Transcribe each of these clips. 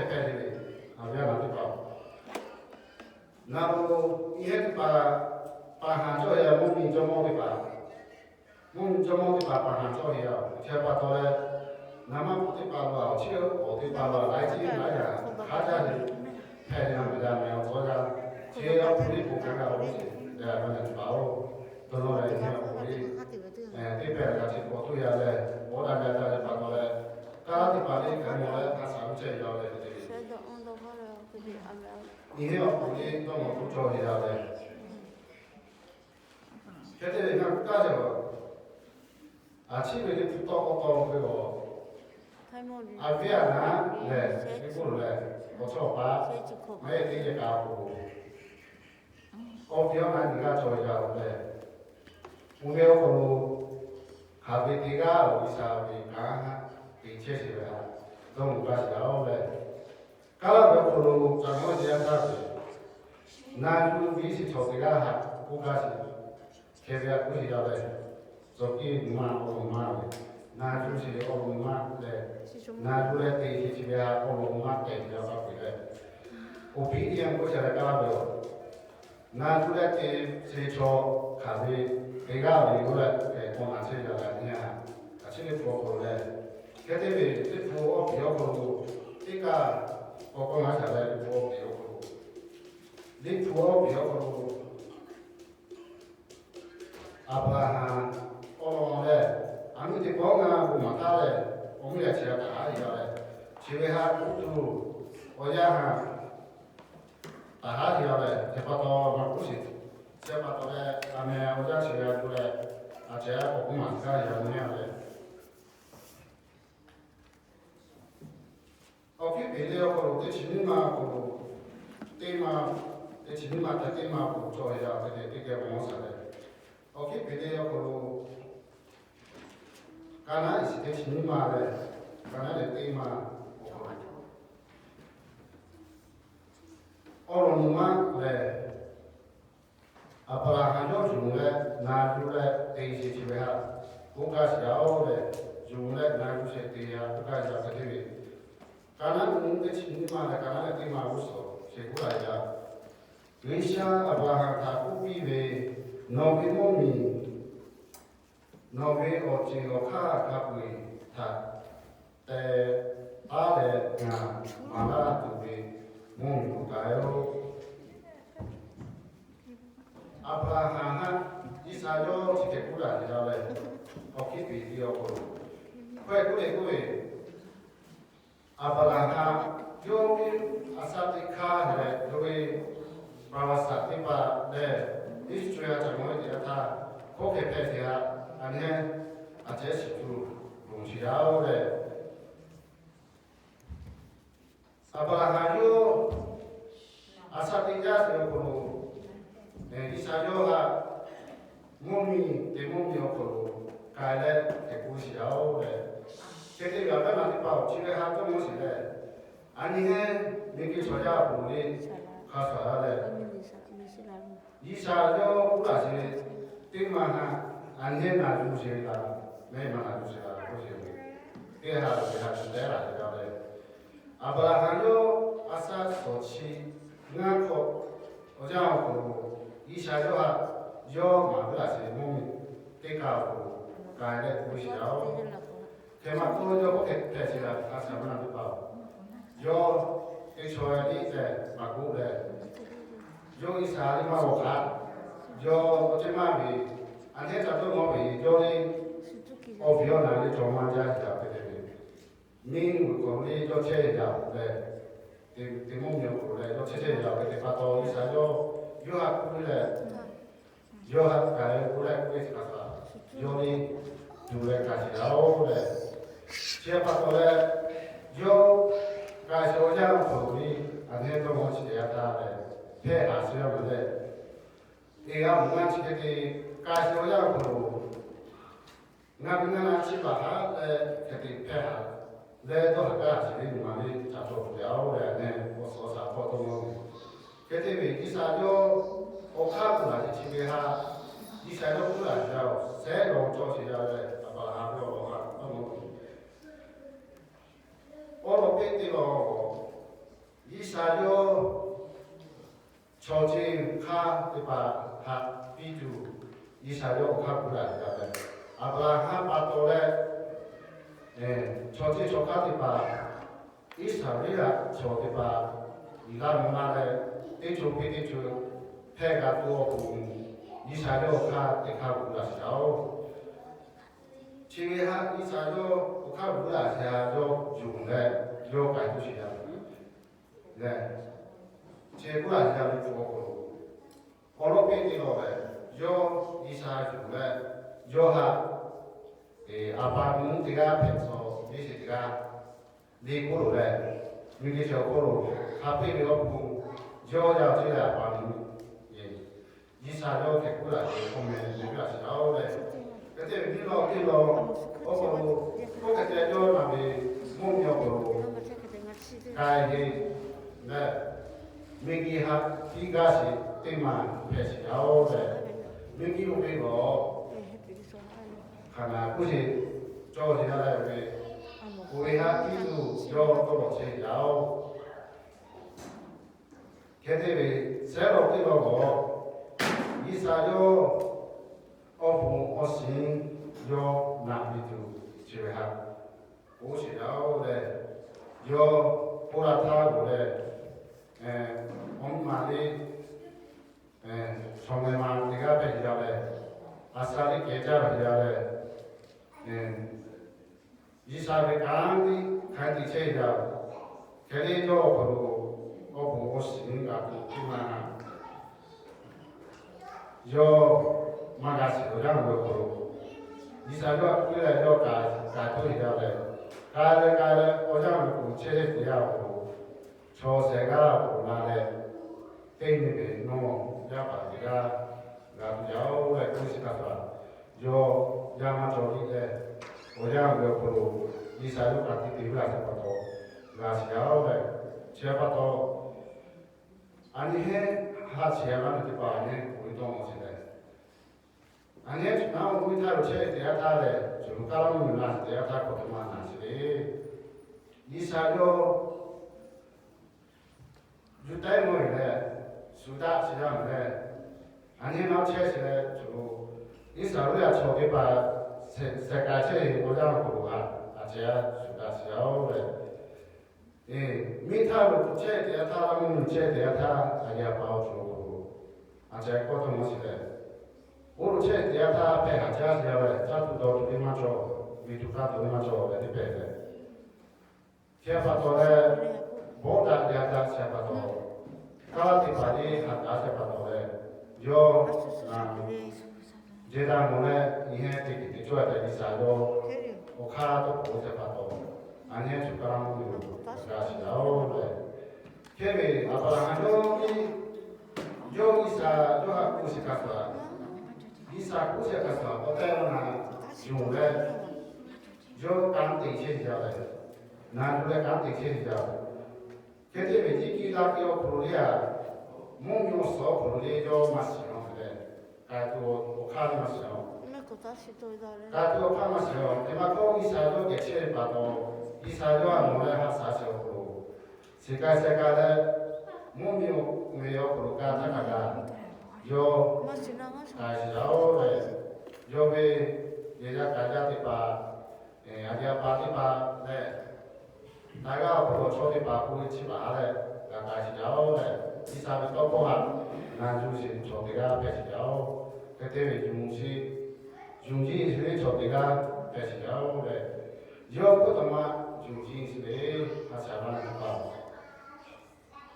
hpehꞈ ve, a ve a naˍ teˇ hpaˍ-oˬ, na lo, i hehˉ teˇ hpaˍ, paˍ haˍ cawˇ ve, mvuhˇ miˬ jawˇmawˇ teˇ hpaˍ, mvuhˇ miˬ jawˇmawˇ teˇ hpaˍ paˍ haˍ cawˇ ve yoˬ. Chi pa taw leh, naˍ maˇ k'oˆ teˇ hpaˍ lo awˬ chiˉ awˬ teˇ hpaˍ lo laiˉ ceuˬ laiˉ yaꞈ hk'aˇ jaˇ ve, hpehꞈ ve na maˍ yaˇ meh awˬ tawˇ yaˇ, chi a hpu liˇ k'o hk'aˬ g'a oˇ ve, leh a ve na teˇ hpaˍ-oˬ, dawˇ nawˇ leh nyi a hpu liˇ teˇ pehˍ g'a chi k'awꞈ tuˇ yaˇ leh, awˬ daꞈ yaˇ jaˇ ve pa taw leh, kaˇ teˇ hpaˍ liˇ hk'aˬ mawˬ leh hk'a shaˍ ve chehˇ yaˇ leh, i hehˉ awˬ hk'aw lo dawˇ nawˇ tuˇ cawˇ ve yaˇ leh, hk'e te ve ngaˬ kaˇ ve, a chiˉ ve teˇ hpu tawˇ k'awꞈ tawˇ ve a, a viˉ a naˉ lehˬ, teˇ k'oˆ lehˬ, awˬ chawˇ awˬ paˆ maˇ heˆ teˇ yehˬ kaꞈ k'o, awˬ viˉ awˬ naˉ nyi g'aˇ cawˬ ve yaˇ-oˬ leh, oˇ ve awˬ hk'aw lo hk'aˬ ve teˇ g'aˇ awˬ G'uiˬsha ve kanˉ te chehˇ sheˍ ve htaꞈ dawˇ nawˇ gaˇ sheˍ yaˇ-oˬ leh, kaˇ laˇ ve awˬ hk'aw lo caꞈ maˇ te yaˇ htaˇ ve, na yuˬ ve shiˍ chaw teˇ g'aˇ htaꞈ k'oˆ gaˇ sheˍ, hkeh ve a k'oˆ sheˍ yaˇ leh, tcuh kiˇ maˇ awˬ loˍ maˇ ve, na yuˬ sheˍ awˬ loˍ maˇ leh, na yuˬ leh te sheˍ chi ve htaꞈ awˬ loˍ maˇ tehꞈ yaˇ paˇ peuˬ leh, oˇ piˇ teˇ yanˇ k'oˆ sheˍ leh kaˇ laˇ ve yoˬ. Na yuˬ leh te sheˍ chaw hk'aˬ ve teˇ g'aˇ ve yoˬ leh, hk'e k'awꞈ na chehˇ yaˇ leh nyi a, a chiˉ ve hpu awˬ hk'aw lo leh, hk'e te ve teˇ hpu awˬ piˍ awˬ hk'aw lo, teˇ kaˇ k'awꞈ k'awꞈ na shaˍ leh teˇ hpu awˬ piˍ awˬ hk'aw lo, teˇ hpu awˬ piˍ awˬ hk'aw lo Aˍbraˍhanˍ awˬ lawn leh, a mvuhˇ teˇ pawˆ ngaˇ bon maˍ htaˇ leh, awˬ mvuhˇ yaˇ chi htaꞈ taˍ haˉ te yaˇ leh, chi ve htaꞈ k'oˆ tuˬ, awˬ yanˇ htaꞈ taˍ haˉ te yaˇ leh, hk'e pa taw maˇ k'oˆ sheˍ. Chi pa taw leh, a meh awˬ yanˇ chi ve htaꞈ k'oˆ leh, a ceh k'awꞈ bon maˍ htaˇ yaˇ nyi a leh, awˬ hkiˉ peˍ le awˬ hk'aw lo teˇ chi nyiˇ ma awˬ hk'aw lo, teˇ ma, teˇ chi nyiˇ ma htaꞈ teˇ ma awˬ hk'aw lo cawˬ ve yaˇ hk'e te teˇ geh awˬ maˇ shaˍ leh, awˬ hkiˉ peˍ le awˬ hk'aw lo ka naˉ iˍ shiˍ teˇ chi nyiˇ ma leh, ka naˉ leh teˇ ma awˬ hk'aw lo, awˬ lawn nyi ma lehˬ, Aˍbraˍhanˍ yawˇ yuˬ leh na yuˬ leh te sheˍ chi ve htaꞈ k'oˆ gaˇ sheˍ yaˇ-oˬ leh, yuˬ leh na yuˬ sheˍ te htaꞈ k'oˆ gaˇ yaˇ hk'e te ve, ka naˉ nyi teˇ chi nyiˇ ma leh ka naˉ leh teˇ ma g'uˇ suhˍ sheˍ k'oˆ laˇ yaˇ, G'uiˬsha Aˍbraˍhanˍ htaꞈ k'oˆ piˇ ve, Nawˬ ve mvuhˇ miˬ, nawˬ ve awˬ ceuˬ awˬ hk'aˇ hk'a peu-eˬ htaꞈ te taˉ leh ngaˬ maˍ laˇ tuˬ ve mvuhˇ miˬ k'awꞈ k'ai-oˬ. Aˍbraˍhanˍ htaꞈ G'uiˬsha yawˇ chi hk'e k'oˆ laˇ te yaˇ leh, awˬ hkiˉ peˍ te awˬ hk'aw lo hkawehˇ k'oˆ le k'oˆ ve, Aˍbraˍhanˍ yawˇ ve a shaꞈ teˇ hkanˇ leh yawˇ ve ประวัติศาสตร์ teˇ hpaˍ lehˬ, Iˉsaˍreˍlaˆ caꞈ maˇ ve teˇ g'aˇ htaˇ hkawˇ hkeh hpehꞈ sheˍ htaꞈ a nehˉ a ceh shiˍ tuˬ loˍ sheˍ yaˇ-oˬ leh, Aˍbraˍhanˍ yawˇ a shaꞈ teˇ jaˇ ve awˬ hk'aw lo, G'uiˬsha yawˇ htaꞈ mvuhˇ miˬ, teˇ mvuhˇ miˬ awˬ hk'aw lo k'ai leh hk'e k'oˆ sheˍ yaˇ-oˬ leh, hk'e te ve a kaˇ naˉ teˇ hpaˍ awˬ chi ve htaꞈ dawˇ nawˇ sheˍ leh, a nyi heˉ miˬ guiˬ chaw yaˇ awˬ hk'aw lo le hk'a shuˍ a leh, G'uiˬsha yawˇ k'oˆ laˇ sheˍ ve, teˇ maˬ htaꞈ a nyi heˉ na yuˬ sheˍ ve kaꞈ, mehˆ maˇ na yuˬ sheˍ la k'oˆ sheˍ ve, teˇ ha ve htaꞈ chi tehˉ laˬ ve yaˇ leh, Aˍbraˍhanˍ yawˇ a shaꞈ shawˍ chi ngaˇ hk'awꞈ awˬ yanˇ awˬ hk'aw lo, G'uiˬsha yawˇ htaꞈ yawˇ maˍ ve laˬ sheˍ ve mvuhˇ miˬ teˇ kaꞈ awˬ hk'aw lo k'ai leh k'oˆ sheˍ yaˇ-oˬ. Hk'e maˇ k'oˆ, yawˇ hkawˇ hkeh hpehꞈ sheˍ la hk'a shuˍ a naˉ teˇ hpaˍ-oˬ, yawˇ teˇ chaw liˇ tehꞈ maˇ k'oˆ leh, yawˇ Iˉsaˍreˍlaˆ maˇ g'awˬ hk'aˇ, yawˇ awˬ ceuˬ maˇ ve, a nehˉ ca dawˇ nawˇ ve yawˇ le, awˬ viˉ awˬ naˍ le cawˬ maˇ jaˇ sheˍ htaꞈ hk'e te ve, miˬ guiˬ hk'aw le yawˇ chehˇ yaˇ leh, teˇ mvuhˇ miˬ awˬ hk'aw lo leh yawˇ chehˇ chehˇ yaˇ hk'e te pa taw, G'uiˬsha yawˇ yawˇ htaꞈ k'oˆ ve leh, yawˇ htaꞈ k'ai k'oˆ leh k'oˆ ve chi hk'a shuˍ, yawˇ le tuˬ leh k'ai sheˍ yaˇ-oˬ leh, chi pa taw leh, yawˇ k'ai sheˍ awˬ yanˇ awˬ hk'aw lo le, a nehˉ dawˇ nawˇ chi teˇ yanˇ htaˇ leh, hpehˇ haˍ sheˍ yaˇ ve leh, teˇ g'aˇ mvuhˇ naw chi hk'e te k'ai sheˍ awˬ yanˇ awˬ hk'aw lo, ngaˬ ve ngaˬ na chi baˬ haˉ leh hk'e te hpehˇ haˍ leh dawˇ haˍ gaˇ haˍ sheˍ ve nyi ma le ca cawˬ tuˬ yaˇ-oˬ leh, a nehˉ awˬ suhˍ awˬ shaˍ hpawˇ dawˇ nawˇ ve, hk'e te ve G'uiˬsha yawˇ awˬ hk'aˇ tuˬ laˬ sheˍ chi ve htaꞈ, G'uiˬsha yawˇ k'oˆ laˬ sheˍ yaˇ-oˬ, shehˉ lawˬ cawˇ sheˍ yaˇ leh, Aˍbraˍhanˍ ve awˬ lawn htaꞈ dawˇ nawˇ ve, awˬ lawn peˇ teˇ lawn Iˉsaˍreˍlaˆ chaw ceuˬ hk'aˇ teˇ hpaˍ htaꞈ piˇ tuˬ, Iˉsaˍreˍlaˆ awˬ hk'aˇ gu laˬ ve, Aˍbraˍhanˍ pa taw leh, chaw ceuˬ chaw hk'aˇ teˇ hpaˍ, Iˉsaˍreˍlaˆ chaw teˇ hpaˍ, yiˍ laˇ mvuh laˇ leh, teˇ co piˇ teˇ co hpehˇ g'a tuˬ awˬ pon, Iˉsaˍreˍlaˆ awˬ hk'aˇ teˇ hk'aˇ gu laˬ sheˍ yaˇ oˬ. Chi ve htaꞈ Iˉsaˍreˍlaˆ awˬ hk'aˇ gu laˬ sheˍ yaˇ yawˇ yonˍ leh, yawˇ k'ai tuˬ sheˍ yaˇ lehˬ, chi k'oˆ laˬ sheˍ yaˇ ve awˬ hk'aw lo, awˬ lawn piˇ teˇ lawn lehˬ, yawˇ Iˉsaˍreˍlaˆ yonˍ leh, yawˇ htaꞈ, Aˍ pa mvuhˇ teˇ g'aˇ hpehꞈ tcuh ve sheˍ teˇ g'aˇ le k'oˆ lo leh, miˬguiˬ chi awˬ hk'aw lo hk'a piˇ ve awˬ pon, yawˇ yaˇ ceˇ leh Aˍ pa mvuhˇ Iˉsaˍreˍlaˆ hk'e k'oˆ laˬ ve awˬ meh piˇ laˬ sheˍ yaˇ oˬ lehˬ, hk'e te ve nyiˇ law teˇ law awˬ hk'aw lo, oˇ hk'e te yawˇ naˬ ve mvuhˇ miˬ awˬ hk'aw lo k'ai ve lehˬ, miˬguiˬ htaꞈ piˇ gaˇ sheˍ teˇ maˬ hpehꞈ sheˍ yaˇ oˬ lehˬ, miˬguiˬ oˇ ve lawˬ hk'aˬ naˍ k'oˆ sheˍ, cawˬ sheˍ yaˇ leh ve, oˇ ve htaꞈ piˇ tuˬ yawˇ tawˇ lawˬ chehˇ yaˇ oˬ. Hk'e te ve, shehˉ law teˇ law lawˬ, Iˉsaˍreˍlaˆ awˬ pon awˬ shiˍ yawˇ naꞈ ve tuˬ chi ve htaꞈ k'oˆ sheˍ yaˇ oˬ lehˬ, yawˇ k'oˆ laˇ htaˇ lo lehˬ, awˬ miˇ ma le, chaw meh ma teˇ g'aˇ hpehꞈ sheˍ yaˇ lehˬ, a sha le kehˬ jaˇ ve yaˇ lehˬ, Iˉsaˍreˍlaˆ kanˉ tiˉ hk'a te chehˇ yaˇ oˬ. Hk'e le yawˇ awˬ hk'aw lo awˬ pon awˬ shiˍ nyi g'a tuˬ teˇ maˬ yawˇ maˇ g'a shiˍ awˬ yanˇ ve awˬ hk'aw lo, Iˉsaˍreˍlaˆ k'oˆ leh yawˇ k'ai tuˬ yaˇ lehˬ, k'ai leh k'ai leh awˬ yanˇ ve awˬ hk'aw lo chehˇ chehˇ teˇ yanˇ awˬ hk'aw lo, chaw shehˍ g'aˇ awˬ hk'aw lo la leh, teˇ nyi ve nawˬ yaˇ paˍ teˇ g'aˇ g'a tuˬ yaˇ oˬ leh k'oˆ sheˍ htaˇ htaꞈ, yawˇ yaˇ maˇ cawˬ liˇ leh, awˬ yanˇ ve awˬ hk'aw lo Iˉsaˍreˍlaˆ k'a tiˉ te ve laˇ sheˍ pa taw, g'a shiˍ yaˇ oˬ lehˬ, chi pa taw, a nyi heˉ ha shiˍ yaˇ maˇ ve teˇ hpaˍ a nyi heˉ k'oˆ ve tawˇ mawˬ sheˍ lehˬ, a nyi heˉ tuˬ naˉ oˇ ve htaˇ lo chehˇ ve teˇ yanˇ htaˇ lehˬ, shuˍ lo kaˇ laˇ mvuhˇ miˬ la sheˍ teˇ yanˇ htaˇ hk'awꞈ teˇ maˬ naˬ sheˍ le. Iˉsaˍreˍlaˆ Yuˇ taiˇ mvuhˇ miˬ lehˬ, shu daꞈ sheˍ yaˇ miˬ lehˬ, a nyi naˉ chehˇ sheˍ leh, shuˍ lo Iˉsaˍreˍlaˆ chaw teˇ hpaˍ shehˍ k'ai chehˇ ve awˬ yanˇ awˬ hk'aw lo a, a ceh shu daꞈ sheˍ yaˇ oˬ lehˬ, miˇ htaˇ lo tuˬ chehˇ teˇ yanˇ htaˇ, mvuhˇ miˬ chehˇ teˇ yanˇ htaˇ, a yehˬ a pa awˬ cawˬ awˬ hk'aw lo a ceh kawˇ tawˇ mawˬ sheˍ lehˬ, oˇ lo chehˇ teˇ yanˇ htaˇ hpehꞈ haˍ jaˇ sheˍ yaˇ lehˬ, caˇ tuˬ dawˬ tuˬ teˇ maˇ cawˬ, miˬ tuˬ hk'a tuˬ teˇ maˇ cawˬ leh teˇ hpehꞈ leh, hk'e pa taw leh, bawˆ daꞈ yaˇ daꞈ sheˍ pa taw, kaˇ laˇ teˇ hpaˍ le haꞈ daꞈ sheˍ pa taw leh, yawˇ na jehˇ daꞈ mawˬ leh, nyi heˉ teˇ hkui teˇ cawˇ a tehꞈ Iˉsaˍreˍlaˆ awˬ hk'aˇ tawˇ k'oˍ sheˍ pa taw, a nyi heˉ shu kaˇ laˇ mvuhˇ miˬ lo g'a shiˍ yaˇ oˬ lehˬ, hk'e ve Aˍbraˍhanˍ yawˇ miˇ yawˇ Iˉsaˍreˍlaˆ yawˇ htaꞈ k'oˆ sheˍ hk'a shuˍ, Iˉsaˍreˍlaˆ k'oˆ sheˍ hk'a shuˍ k'awꞈ tehˆ la na yonˍ leh, yawˇ kanˉ te chehˇ sheˍ yaˇ lehˬ, na yuˬ leh kanˉ te chehˇ sheˍ yaˇ. Hk'e te ve nyiˇ kiˇ daꞈ ve awˬ hk'aw lo le a, mvuhˇ miˬ awˬ suhˍ awˬ hk'aw lo le yawˇ maˇ shiˍ law leh, k'ai tuˬ awˬ hk'aˇ maˇ shiˍ law. K'ai tuˬ awˬ hk'aˇ maˇ shiˍ law. Teˇ maˇ k'oˆ, Iˉsaˍreˍlaˆ yawˇ geh chehˇ ve pa taw, Iˉsaˍreˍlaˆ yawˇ a nawˬ leh haꞈ shaˍ sheˍ awˬ hk'aw lo, shiˍ k'ai sheh k'ai leh, mvuhˇ miˬ awˬ miˬ awˬ hk'aw lo k'a htaˇ kaꞈ g'a, yawˇ k'ai sheˍ yaˇ oˬ lehˬ, yawˇ ve yehˬ yaˇ k'ai yaˇ teˇ hpaˍ, a yehˬ a pa teˇ hpaˍ leh, na g'aˇ awˬ hk'aw lo chaw teˇ hpaˍ k'oˆ ve chi paˍ ha leh, g'a k'ai sheˍ yaˇ oˬ lehˬ, Iˉsaˍreˍlaˆ ve tawˇ hkawˇ htaꞈ na yuˬ sheˍ ve chaw teˇ g'aˇ hpehꞈ sheˍ yaˇ oˬ. Hk'e te ve yonˍ sheˍ, yonˍ jiˇ sheˍ ve chaw teˇ g'aˇ hpehꞈ sheˍ yaˇ oˬ lehˬ, yawˇ hk'oˆ taꞈ ma yonˍ jiˇ sheˍ ve haꞈ shaˍ laˇ ve pa taw,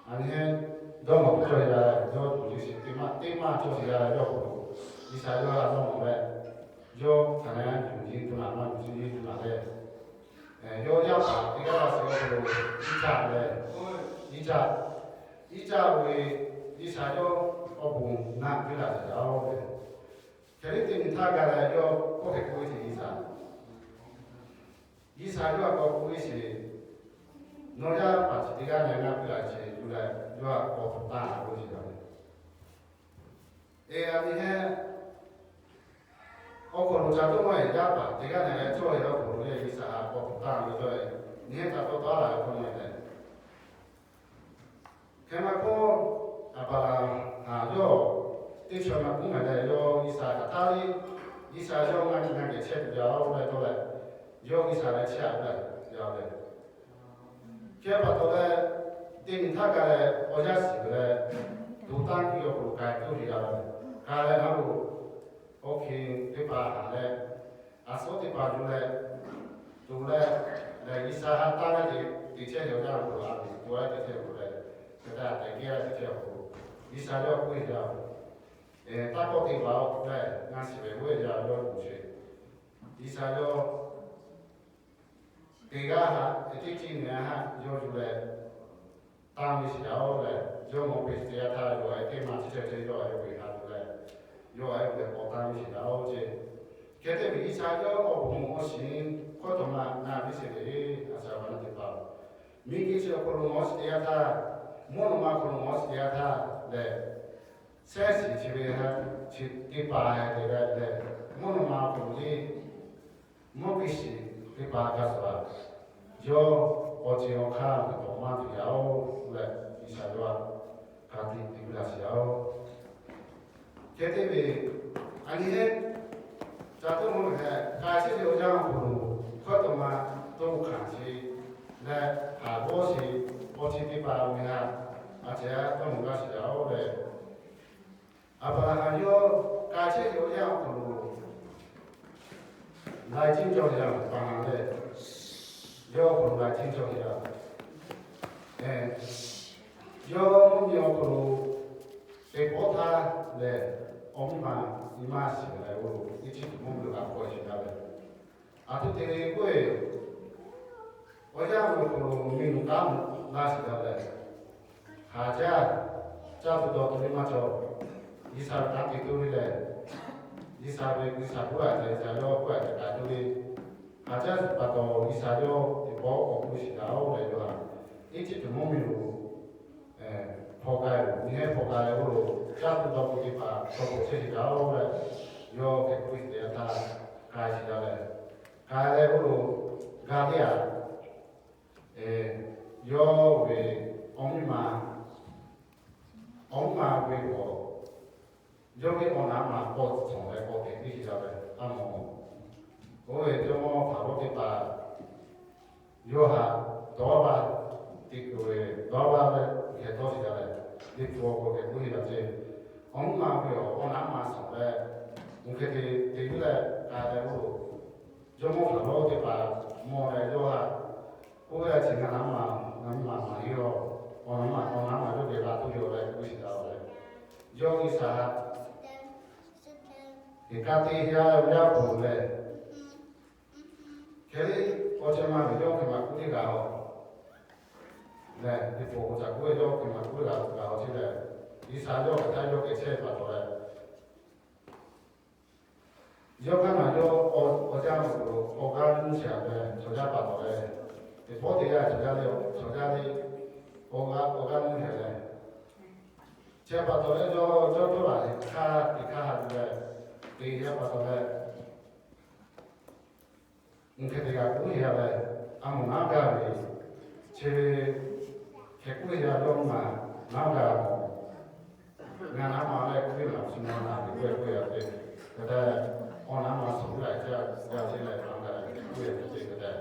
a nyi heˉ dawˇ mawˬ hpfuhˇ cawˇ yaˇ leh, yawˇ yonˍ jiˇ sheˍ teˇ maˇ teˇ maˇ cawˇ sheˍ yaˇ leh, yawˇ hk'oˆ lo Iˉsaˍreˍlaˆ yawˇ htaꞈ dawˇ mawˬ leh, yawˇ hk'aˬ hk'e yonˍ jiˇ tuˬ naꞈ maˇ yonˍ jiˇ tuˬ naꞈ leh, yawˇ yaˇ paˍ teˇ g'aˇ g'a shiˍ awˬ hk'aw lo, Iˉcaˆ lehˬ, Iˉcaˆ, Iˉcaˆ ve Iˉsaˍreˍlaˆ yawˇ awˬ pon naˆ piˇ laˇ sheˍ yaˇ oˬ lehˬ, hk'e te nyi htaˇ g'a leh yawˇ kawˆ hk'e k'oˆ ve ce Iˉsaˍ Iˉsaˍreˍlaˆ yawˇ htaꞈ k'awꞈ k'oˆ ve sheˍ, nawˬ yaˇ paˍ chi teˇ g'aˇ leh ngaˬ piˇ laˇ sheˍ tuˬ leh, yawˇ htaꞈ k'awꞈ hpu taˇ k'oˆ ve sheˍ. Eˬ, a nyi heˉ, awˬ hk'aw lo ca dawˇ maˇ heˆ, yaˇ paˍ teˇ g'aˇ leh cawˇ ve awˬ hk'aw lo leh Iˉsaˍreˍlaˆ k'awꞈ hpu taˇ ve cawˇ ve, nyi heˉ ca dawˇ taˉ laˇ ve k'oˆ maˇ heˆ leh, maˇ k'oˆ maˬ leh, yawˇ G'uiˬsha htaꞈ taˇ le, G'uiˬsha yawˇ ngaˬ hui geh chehˇ tuˬ yaˇ oˬ leh tawˇ leh, yawˇ G'uiˬsha leh chehˇ a leh yaˇ leh, hk'e pa taw leh, teˇ nyi htaˇ ka leh awˬ yanˇ shiˍ ve leh, to taˇ kuiˬ yawˇ hk'aw lo k'ai tuˬ ve yaˇ leh, ka leh naˉ lo, awˬ hk'e teˇ hpaˍ haꞈ leh, a suhˉ teˇ hpaˍ yuˬ leh, tuˬ leh, lehˬ G'uiˬsha htaꞈ taˇ leh te, teˇ chehˇ yaˇ awˬ hk'aw lo a ve, to leh teˇ chehˇ awˬ hk'aw lo leh, hk'e te a tehꞈ kehˉ leh teˇ chehˇ awˬ hk'aw lo, G'uiˬsha yawˇ k'oˆ ve yaˇ, taˇ kawˆ te pa oˬ leh ngaˬ shiˍ ve g'oˇ yaˇ yawˇ yuˬ sheˍ. G'uiˬsha yawˇ teˇ g'aˇ haꞈ teˇ ceuˬ nehˬ haꞈ yawˇ yuˬ leh, taˇ ve shiˍ yaˇ oˬ leh, yawˇ mawˬ peˬ shiˍ teˇ yanˇ htaˇ yawˇ a teˇ maˬ chi ceh ceh yawˇ a yawˇ ve haꞈ yuˬ leh, yawˇ a yawˇ ve k'awꞈ taˇ ve shiˍ yaˇ oˬ ce. Hk'e te ve G'uiˬsha yawˇ awˬ bon mawˬ shiˍ hkawˇ tawꞈ ma na viˉ sheˍ ve, a shaˍ va na teˇ hpaˍ, miˬguiˬ chi awˬ hk'aw lo mawˬ shiˍ teˇ yanˇ htaˇ, mvuhˇ naw ma hk'aw lo mawˬ shiˍ teˇ yanˇ htaˇ lehˬ, shehˉ shiˍ chi ve ha, chi teˇ hpaˍ te leh lehˬ, mvuhˇ naw ma awˬ hk'aw lo le, mvuhˇ piˇ shiˍ teˇ hpaˍ hk'a shuˍ a, yawˇ awˬ ceuˬ awˬ hk'aˇ ve tawꞈ maˇ tuˬ yaˇ oˬ leh, G'uiˬsha yawˇ a hk'a te te piˇ laˇ shiˍ yaˇ oˬ. Hk'e te ve, a nyi heˆ, ca tuˬ mvuhˇ leh k'ai chehˇ ve awˬ yanˇ awˬ hk'aw lo, hkawˇ tawꞈ ma toˇ hkanˍ sheˍ leh, haˍ g'awˇ sheˍ, awˬ chi teˇ hpaˍ ve ha, a ceh a tawˇ mawˬ gaˇ shiˍ yaˇ oˬ leh, Aˍbraˍhanˍ yawˇ k'ai chehˇ ve awˬ yanˇ awˬ hk'aw lo, laiˬ ceˇ cawˬ ve yaˇ pa ha leh, yawˇ awˬ hk'aw lo laiˬ ceˇ cawˬ ve yaˇ, yawˇ mvuhˇ miˬ awˬ hk'aw lo teˇ pawˆ htaˇ lehˬ, awˬ miˇ ma nyi ma shiˍ leh, oˇ lo Eˇjiˇtuꞈ mvuhˇ miˬ lo a hk'aw shiˍ gaˇ ve, a htoꞈ te ve k'oˆ ve, awˬ yanˇ awˬ hk'aw lo miˬ luˬ taˉ laˇ shiˍ gaˇ leh, haˍ jaˇ, caˇ tuˬ dawˬ tuˬ ve maˇ cawˬ. G'uiˬsha ve kanˉ te tuˬ ve lehˬ, G'uiˬsha ve G'uiˬsha k'oˆ a tehꞈ G'uiˬsha yawˇ k'oˆ a tehꞈ k'ai tuˬ ve, haˍ jaˇ pa taw G'uiˬsha yawˇ teˇ pawˆ k'awꞈ k'oˆ shiˍ gaˇ oˬ leh, yawˇ haꞈ Eˇjiˇtuꞈ mvuhˇ miˬ lo hpaw k'ai, nyi heˆ hpaw k'ai oˇ lo, caˇ tuˬ dawˬ tuˬ teˇ hpaˍ chaw hk'aw chehˇ shiˍ gaˇ oˬ leh, yawˇ hk'e k'oˆ ve teˇ yanˇ htaˇ k'ai shiˍ gaˇ leh, k'ai leh oˇ lo, gaˇ teˇ yanˇ, yawˇ ve awˬ miˇ ma, awˬ miˇ ma ve awˬ, yawˇ ve awˬ naˍ ma k'awꞈ cawˬ leh k'awꞈ teꞈ piˇ shiˍ gaˇ leh, a mawˬ, oˇ ve jawˇmawˇ Hpaˍrawˇ teˇ hpaˍ yawˇ haꞈ dawˇ laˇ teꞈ kuˬ ve, dawˇ laˇ leh hk'e dawˇ shiˍ gaˇ leh, teˇ hpu awˬ hk'aw hk'e k'oˆ ve laˇ ce. Awˬ miˇ ma ve awˬ awˬ naˍ ma shawˍ leh, oˇ hk'e te te yuˬ leh k'ai leh oˇ lo, jawˇmawˇ Hpaˍrawˇ teˇ hpaˍ mawˬ leh yawˇ haꞈ k'oˆ ve, chi ngaˬ naˍ ma, ngaˬ miˇ ma maˇ heˆ a, awˬ naˍ ma, awˬ naˍ ma yawˇ geh la tuˬ yoˬ leh k'oˆ shiˍ gaˇ leh, yawˇ G'uiˬsha haꞈ hk'e ka te yaˇ ve yaˇ hpu leh, hk'e le, awˬ ceuˬ ma ve yawˇ hk'e maˇ k'oˆ teˇ g'aˇ a leh, teˇ hpu k'o ca k'oˆ ve yawˇ hk'e maˇ k'oˆ teˇ g'aˇ a k'oˆ ve chi leh, G'uiˬsha yawˇ hk'e htaˇ yawˇ hk'e chehˇ pa taw leh, yawˇ hk'aˇ ngaˬ yawˇ awˬ, awˬ jaˇ ma k'o, awˬ g'aˇ nuˇ shehˍ leh chaw yaˇ pa taw leh, teˇ pawˆ teˇ yanˇ chaw yaˇ le, chaw yaˇ le, awˬ g'aˇ, awˬ g'aˇ nuˇ shehˍ leh, chehˇ pa taw leh yawˇ, yawˇ dawˇ laˬ hk'aˇ teˇ hk'aˇ ha leh, te yaˇ pa taw leh, oˇ hk'e te g'a k'oˆ heˆ a leh, a mawˬ naˉ gaˇ ve, chi ve hk'e k'oˆ ve yaˇ dawˇ ma naˉ gaˇ ve, ngaˬ naˍ ma leh k'oˆ ve laˬ chi ma na ve k'oˆ ve k'oˆ ve a te, hk'e te, awˬ naˍ ma suhˍ ve laˬ ce, g'a ce leh naˉ gaˇ ve k'oˆ ve a te hk'e te,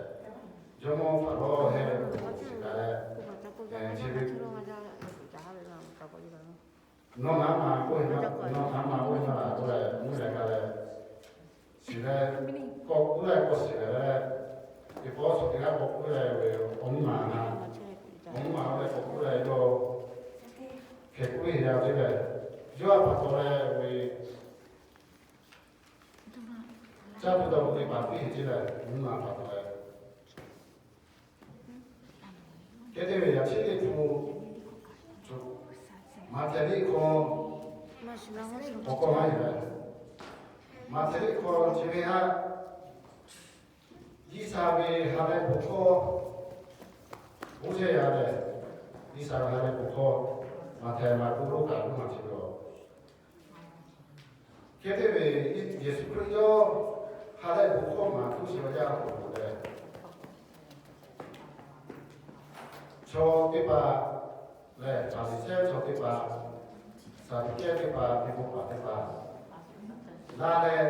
jawˇmawˇ Hpaˍrawˇ heˆ shiˍ gaˇ leh, chi ve nawˬ naˍ ma k'oˆ ve, nawˬ naˍ ma k'oˆ ve maˇ laˬ k'oˆ leh, mvuhˇ leh gaˇ leh, shiˍ leh, k'awꞈ k'oˆ leh k'awꞈ shiˍ leh leh, teˇ pawˆ shawˍ teˇ g'aˇ k'awꞈ k'oˆ leh ve, awˬ miˇ ma na, awˬ miˇ ma leh k'awꞈ k'oˆ leh yawˇ hk'e k'oˆ ve yaˇ ce leh, yawˇ a pa taw leh ve, caˇ tuˬ dawˬ tuˬ teˇ hpaˍ piˇ ce leh, awˬ miˇ ma pa taw leh, hk'e te ve yaꞈ chi teˇ hpu, Maꞈhtehˍ liꞈ hk'aw, awˬ hk'aw maˇ heˆ leh, Maꞈhtehˍ liꞈ hk'aw chi ve haꞈ, G'uiˬsha ve ha lehˬ bon hkawˇ, oˇ chehˇ yaˇ leh, G'uiˬsha ve ha lehˬ bon hkawˇ, Maꞈhtehˍ, Maˍkuˆ, Luˉkaꞈ k'oˆ maˬ chi ve a. Hk'e te ve, Yeˍsuˆ Hkriꞈ yawˇ ha lehˬ bon hkawˇ maˍ tuˬ sheˍ ve yaˇ awˬ hk'aw lo leh, chaw teˇ hpaˍ lehˬ, Hpaˍriˍsehˇ chaw teˇ hpaˍ, Saˍdiˆ kehˉ teˇ hpaˍ, Liꞈ hpu paˍ teˇ hpaˍ, laˇ leh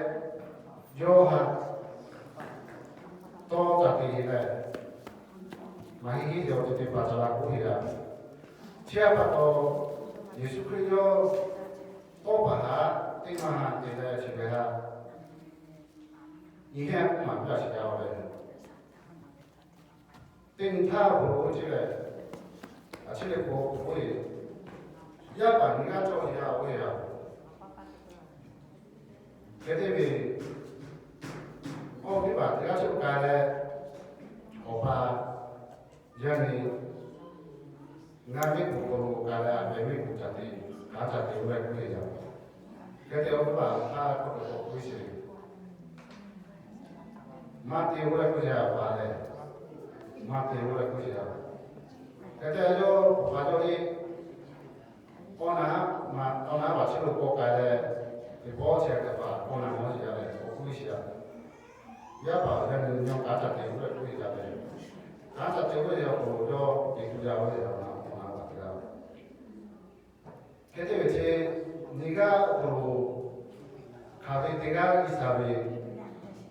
yawˇ ha tawˇ caꞈ te leh, maˍ hiˆ hiˆ te awˬ ceuˬ teˇ hpaˍ ca la k'oˆ ve yaˇ. Chi htaꞈ pa taw, Yeˍsuˆ Hkriꞈ yawˇ tawˇ paˍ haꞈ teˇ maˇ ha te leh chi ve ha nyi heˆ k'oˆ maˍ piˇ a shiˍ yaˇ oˬ leh, teˇ nyi htaˇ awˬ hk'aw lo oˇ ceh leh, a chi lehˬ k'o k'oˆ ve, yaˇ paˍ nyi g'aˇ cawˇ yaˇ oˇ ve yaˇ. Hk'e te ve, awˬ viˉ paˍ teˇ g'aˇ cawˇ k'ai leh, awˬ pa yaˇ nyi ngaˇ viˉ kuˬ hk'aw lo k'ai leh, a pehˍ viˉ kuˬ caꞈ te, kanˉ caꞈ te oˇ leh k'oˆ ve yaˇ. Hk'e te awˬ viˉ paˍ htaˇ k'oˆ ve k'o k'oˆ ve sheˍ, maˇ te oˇ leh k'oˆ ve yaˇ, awˬ pa lehˬ maˇ te oˇ leh k'oˆ ve yaˇ. Hk'e te yawˇ awˬ pa yawˇ le, awˬ na, awˬ na vaꞈ chi lo k'awꞈ k'ai leh, teˇ pawˆ chehˇ kaꞈ paˍ awˬ na mawˇ sheˍ yaˇ leh k'oˆ ve sheˍ yaˇ. Yaˇ paˍ yaˇ nyi nyi kanˉ caꞈ te oˇ leh k'oˆ ve yaˇ leh, kanˉ caꞈ te oˇ ve yaˇ awˬ hk'aw lo yawˇ te tuˬ yaˇ oˇ ve yaˇ awˬ na, awˬ na vaꞈ teˇ g'aˇ. Hk'e te ve chi nyi g'aˇ awˬ hk'aw lo hk'aˬ ve teˇ g'aˇ G'uiˬsha ve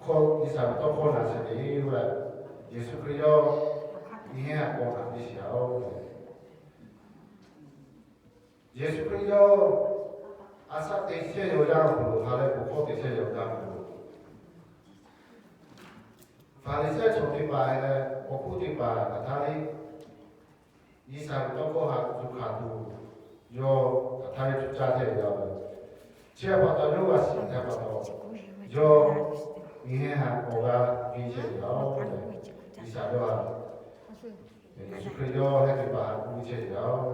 hkawˇ, G'uiˬsha ve tawˇ hkawˇ na sheˍ ve oˇ leh, Yeˍsuˆ Hkriꞈ yawˇ nyi heˆ k'awꞈ haꞈ piˇ sheˍ yaˇ oˇ ve. Yeˍsuˆ Hkriꞈ yawˇ a shaꞈ teꞈ chehˇ ve awˬ yanˇ awˬ hk'aw lo, ha leh k'oˍ hkawˇ teꞈ chehˇ ve awˬ yanˇ awˬ hk'aw lo, Hpaˍriˍsehˇ chaw teˇ hpaˍ leh awˬ hk'oˆ teˇ hpaˍ htaꞈ htaˇ le, G'uiˬsha ve tawˇ hkawˇ haꞈ tuˬ hkanˍ tuˬ, yawˇ htaꞈ htaˇ ve cuˇ caˇ chehˇ ve yaˇ oˬ. Chi htaꞈ pa taw, yawˇ g'a shiˍ htaꞈ pa taw, yawˇ nyi heˆ haꞈ k'awꞈ g'a piˇ chehˇ ve yaˇ oˬ. G'uiˬsha yawˇ haꞈ, Yeˍsuˆ Hkriꞈ yawˇ hehˉ teˇ hpaˍ haꞈ piˇ chehˇ ve yaˇ oˬ.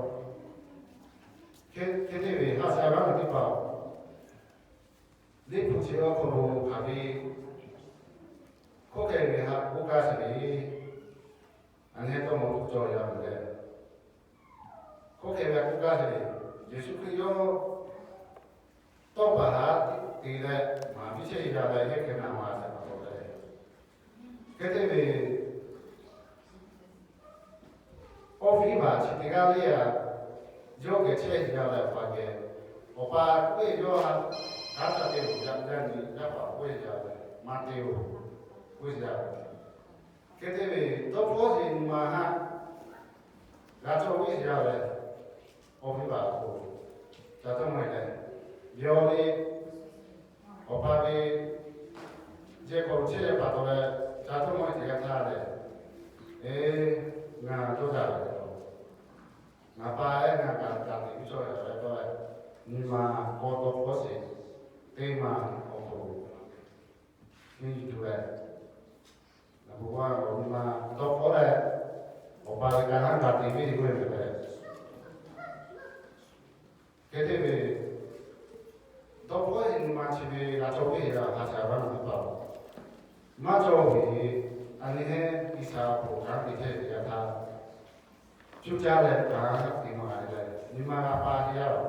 Hk'e te ve haꞈ shaˍ g'aˇ teˇ hpaˍ-oˬ, Liꞈ hpu chi awˬ hk'aw lo hk'aˬ ve hkawˇ hk'e ve haꞈ k'oˆ gaˇ sheˍ le. A nyi tawˇ maw tuˬ cawˬ yaˇ ve leh, hkawˇ hk'e ve haꞈ k'oˆ gaˇ sheˍ le. Yeˍsuˆ Hkriꞈ yawˇ tawˇ paˍ haꞈ te leh maˍ piˇ chehˇ ve yaˇ leh, yehˇ hkeh naˍ ma shaˍ pa taw leh, hk'e te ve awˬ viˉ paˍ chi teˇ g'aˇ le a, yawˇ geh chehˇ ve yaˇ leh awˬ pa geh, awˬ pa k'oˆ ve yawˇ haꞈ kanˉ caꞈ te oˬ yaˇ, yaˇ nyi yaˇ paˍ k'oˆ ve yaˇ leh maˇ te oˬ k'oˆ ve yaˇ. Hk'e te ve tawˇ hkawˇ sheˍ nyi ma haꞈ g'a cawˇ ve yaˇ leh, awˬ viˉ paˍ k'o, ca tawˇ maˇ leh, yawˇ le awˬ pa ve jehˬ hk'aw lo chehˇ ve pa taw leh, ca tawˇ maˇ teꞈ g'a htaˇ leh, eˬ, ngaˬ cawˇ jaˇ ve le. Ngaˬ pa eˬ ngaˬ kaꞈ kaꞈ teꞈ piˇ cawˇ ve leh tawˇ leh, nyi ma k'awꞈ tawˇ hkawˇ sheˍ teˇ ma awˬ hk'aw lo nyi tuˬ leh, ngaˬ hui g'a awˬ nyi ma tawˇ hkawˇ leh, awˬ pa ve kanˉ haˉ g'a te ve k'oˆ ve lehˬ, hk'e te ve tawˇ hkawˇ nyi ma chi ve g'a cawˇ ve yaˇ haꞈ shaˍ g'aˇ teˇ hpaˍ-oˬ, maˇ cawˇ ve, a nyi heˆ G'uiˬsha awˬ hk'aw lo kanˉ te chehˇ ve yaˇ htaˇ, cuˇ caˇ leh kanˉ te maˍ leh, nyi ma g'a pa teˇ yanˇ-oˬ,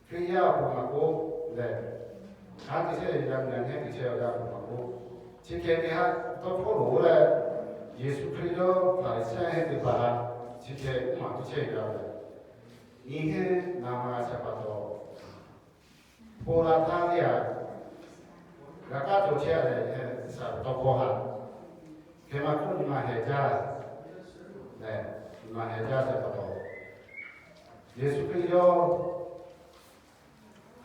Hkriꞈ yaˇ awˬ hk'aw lo maˇ k'oˆ leh, kanˉ te chehˇ ve yaˇ nyi heˆ te chehˇ ve yaˇ awˬ hk'aw lo maˇ k'oˆ, chi hk'e ve haꞈ tawˇ hkawˇ loˍ leh, Yeˍsuˆ Hkriꞈ yawˇ Hpaˍriˍsehˇ hehˉ teˇ hpaˍ chi hk'e k'oˆ maˍ piˇ chehˇ ve yaˇ leh, nyi heˆ naˍ ma shaˍ pa taw, bon la htaˇ ve a, g'a kaˇ cawˬ chehˇ leh, G'uiˬsha ve tawˇ hkawˇ haꞈ hk'e maˇ k'oˆ, nyi ma heh jaˇ leh, nyi ma heh jaˇ shaˍ pa taw, Yeˍsuˆ Hkriꞈ yawˇ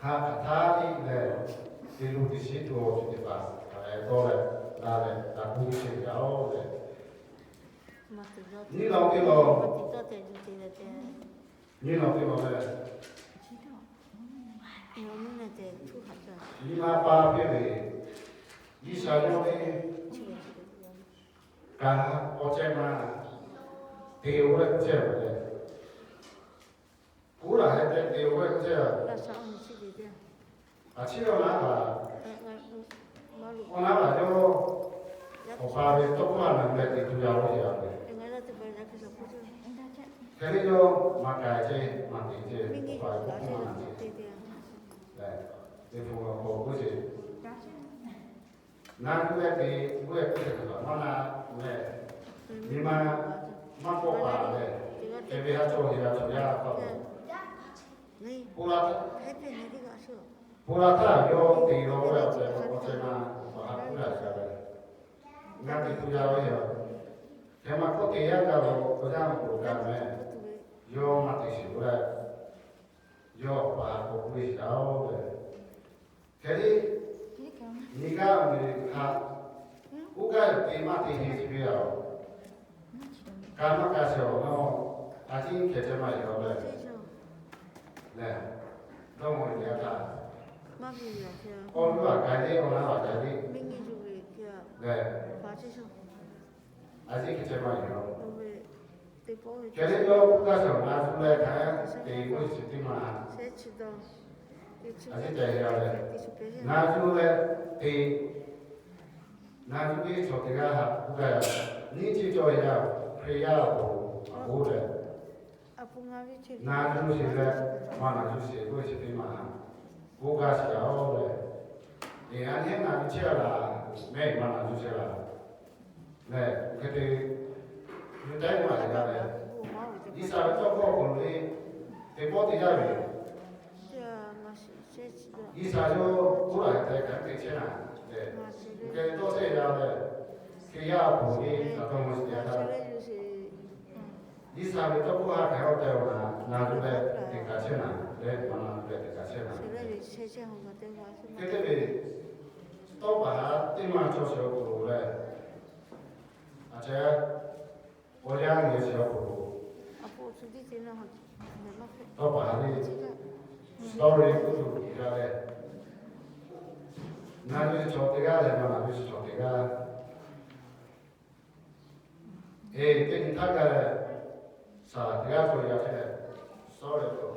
haꞈ hk'aˬ htaˇ iˉ leh, te luˬ teˇ shiˉ tuˬ awˬ ceuˬ teˇ hpaˍ hk'aˬ hk'e dawˇ leh, la leh, la k'oˆ piˇ chehˇ ve yaˇ-oˬ leh, nyiˇ lawˬ teˇ lawˬ, nyiˇ lawˬ teˇ lawˬ leh, nyi ma pa piˇ ve, G'uiˬsha yawˇ ve kanˉ awˬ cehˇ ma te oˇ leh k'oˆ chehˇ ve leh, kuˉ laˬ heh tehꞈ te oˇ leh k'oˆ chehˇ ve, a ciˉ awˬ naˉ paˍ, awˬ naˉ paˍ yawˇ awˬ pa ve tawˇ hkawˇ haꞈ na leh te tuˬ yaˇ oˇ ve yaˇ ve, hk'e ve yawˇ maˇ k'ai chehˇ maˇ te chehˇ, awˬ pa ve tawˇ hkawˇ haꞈ na chehˇ, teˇ hpu awˬ hk'aw k'oˆ chehˇ Na tuˬ leh te, g'uˇ leh k'oˆ leh teˇ hpaˍ maˇ na leh, nyi ma maˇ kawˆ paˍ leh, hk'e ve haꞈ cawˬ ve yaˇ cawˬ yaˇ hk'aw lo, Ponˬ la htaˇ, ponˬ la htaˇ yawˇ te law ve awˬ ceh awˬ ceh ma awˬ pa ha hpu la ga ve, ngaˬ te hpu ya ve yoˬ. Hk'e ma hkawˇ te yaˇ gaˇ ve awˬ yanˇ awˬ hk'aw lo gaˇ meh, yawˇ maˇ te shiˍ k'oˆ leh, yawˇ awˬ pa ha k'awꞈ k'oˆ ve shiˍ yaˇ-oˬ leh, hk'e te nyi gaˇ ve htaꞈ k'oˆ gaˇ ve te maˇ te he chi ve yoˬ. Ka maˇ ka shehˍ awˬ nawˉ, a ciˉ hkeh chehˇ maˇ heˆ law leh, lehˬ, dawˇ maw ve teˇ yanˇ htaˇ, awˬ nu aꞈ gaˬ le, awˬ na aꞈ gaˬ le, lehˬ, a ciˉ hkeh chehˇ maˇ heˆ law. Hk'e te yawˇ k'oˆ gaˇ shehˍ awˬ na shu leh hk'aˬ te k'oˆ shiˍ teˇ ma, a ciˉ te he la leh, na shu leh te, na shu ve chaw teˇ g'aˇ htaꞈ k'oˆ gaˇ yaˇ, nyiˇ chi cawˬ yaˇ, Hkriꞈ yaˇ awˬ pon awˬ bon leh, na shu sheˍ leh, maˇ na shu sheˍ k'oˆ ve chi teˇ ma, k'oˆ gaˇ shiˍ yaˇ-oˬ leh, eˬ, a nyi na shu chehˇ laˇ, mehˆ maˇ na shu chehˇ laˇ. Lehˬ, hk'e te yuˬ taiˉ maˇ heˆ gaˇ leh, G'uiˬsha ve tawˇ hkawˇ awˬ hk'aw lo le, teˇ pawˆ te yaˇ ve, G'uiˬsha yawˇ k'oˆ laˇ hk'e te hk'aˬ hk'e te chehˇ naˍ lehˬ, hk'e tawˇ chehˇ yaˇ leh, Hkriꞈ yaˇ awˬ pon le, taꞈ taw maˇ shiˍ yaˇ htaˇ, G'uiˬsha ve tawˇ hkawˇ ha hk'aˬ hk'e te-o naˍ, na yuˬ leh teꞈ kaꞈ chehˇ naˍ leh, maˇ na yuˬ leh teꞈ kaꞈ chehˇ naˍ. Hk'e te ve, tawˇ paˍ haˉ teˇ maˇ cawˬ sheˍ awˬ hk'aw lo leh, a ceh, awˬ yanˇ geh sheˍ awˬ hk'aw lo, tawˇ paˍ haˉ le, story k'oˆ tuˬ gaˇ leh, na yuˬ chaw teˇ g'aˇ leh maˇ na yuˬ chaw teˇ g'aˇ, eˬ, teˇ nyi htaˇ gaˇ leh, saˍlaˍ teˇ g'aˇ cawˬ yaˇ chehˇ leh, story k'o,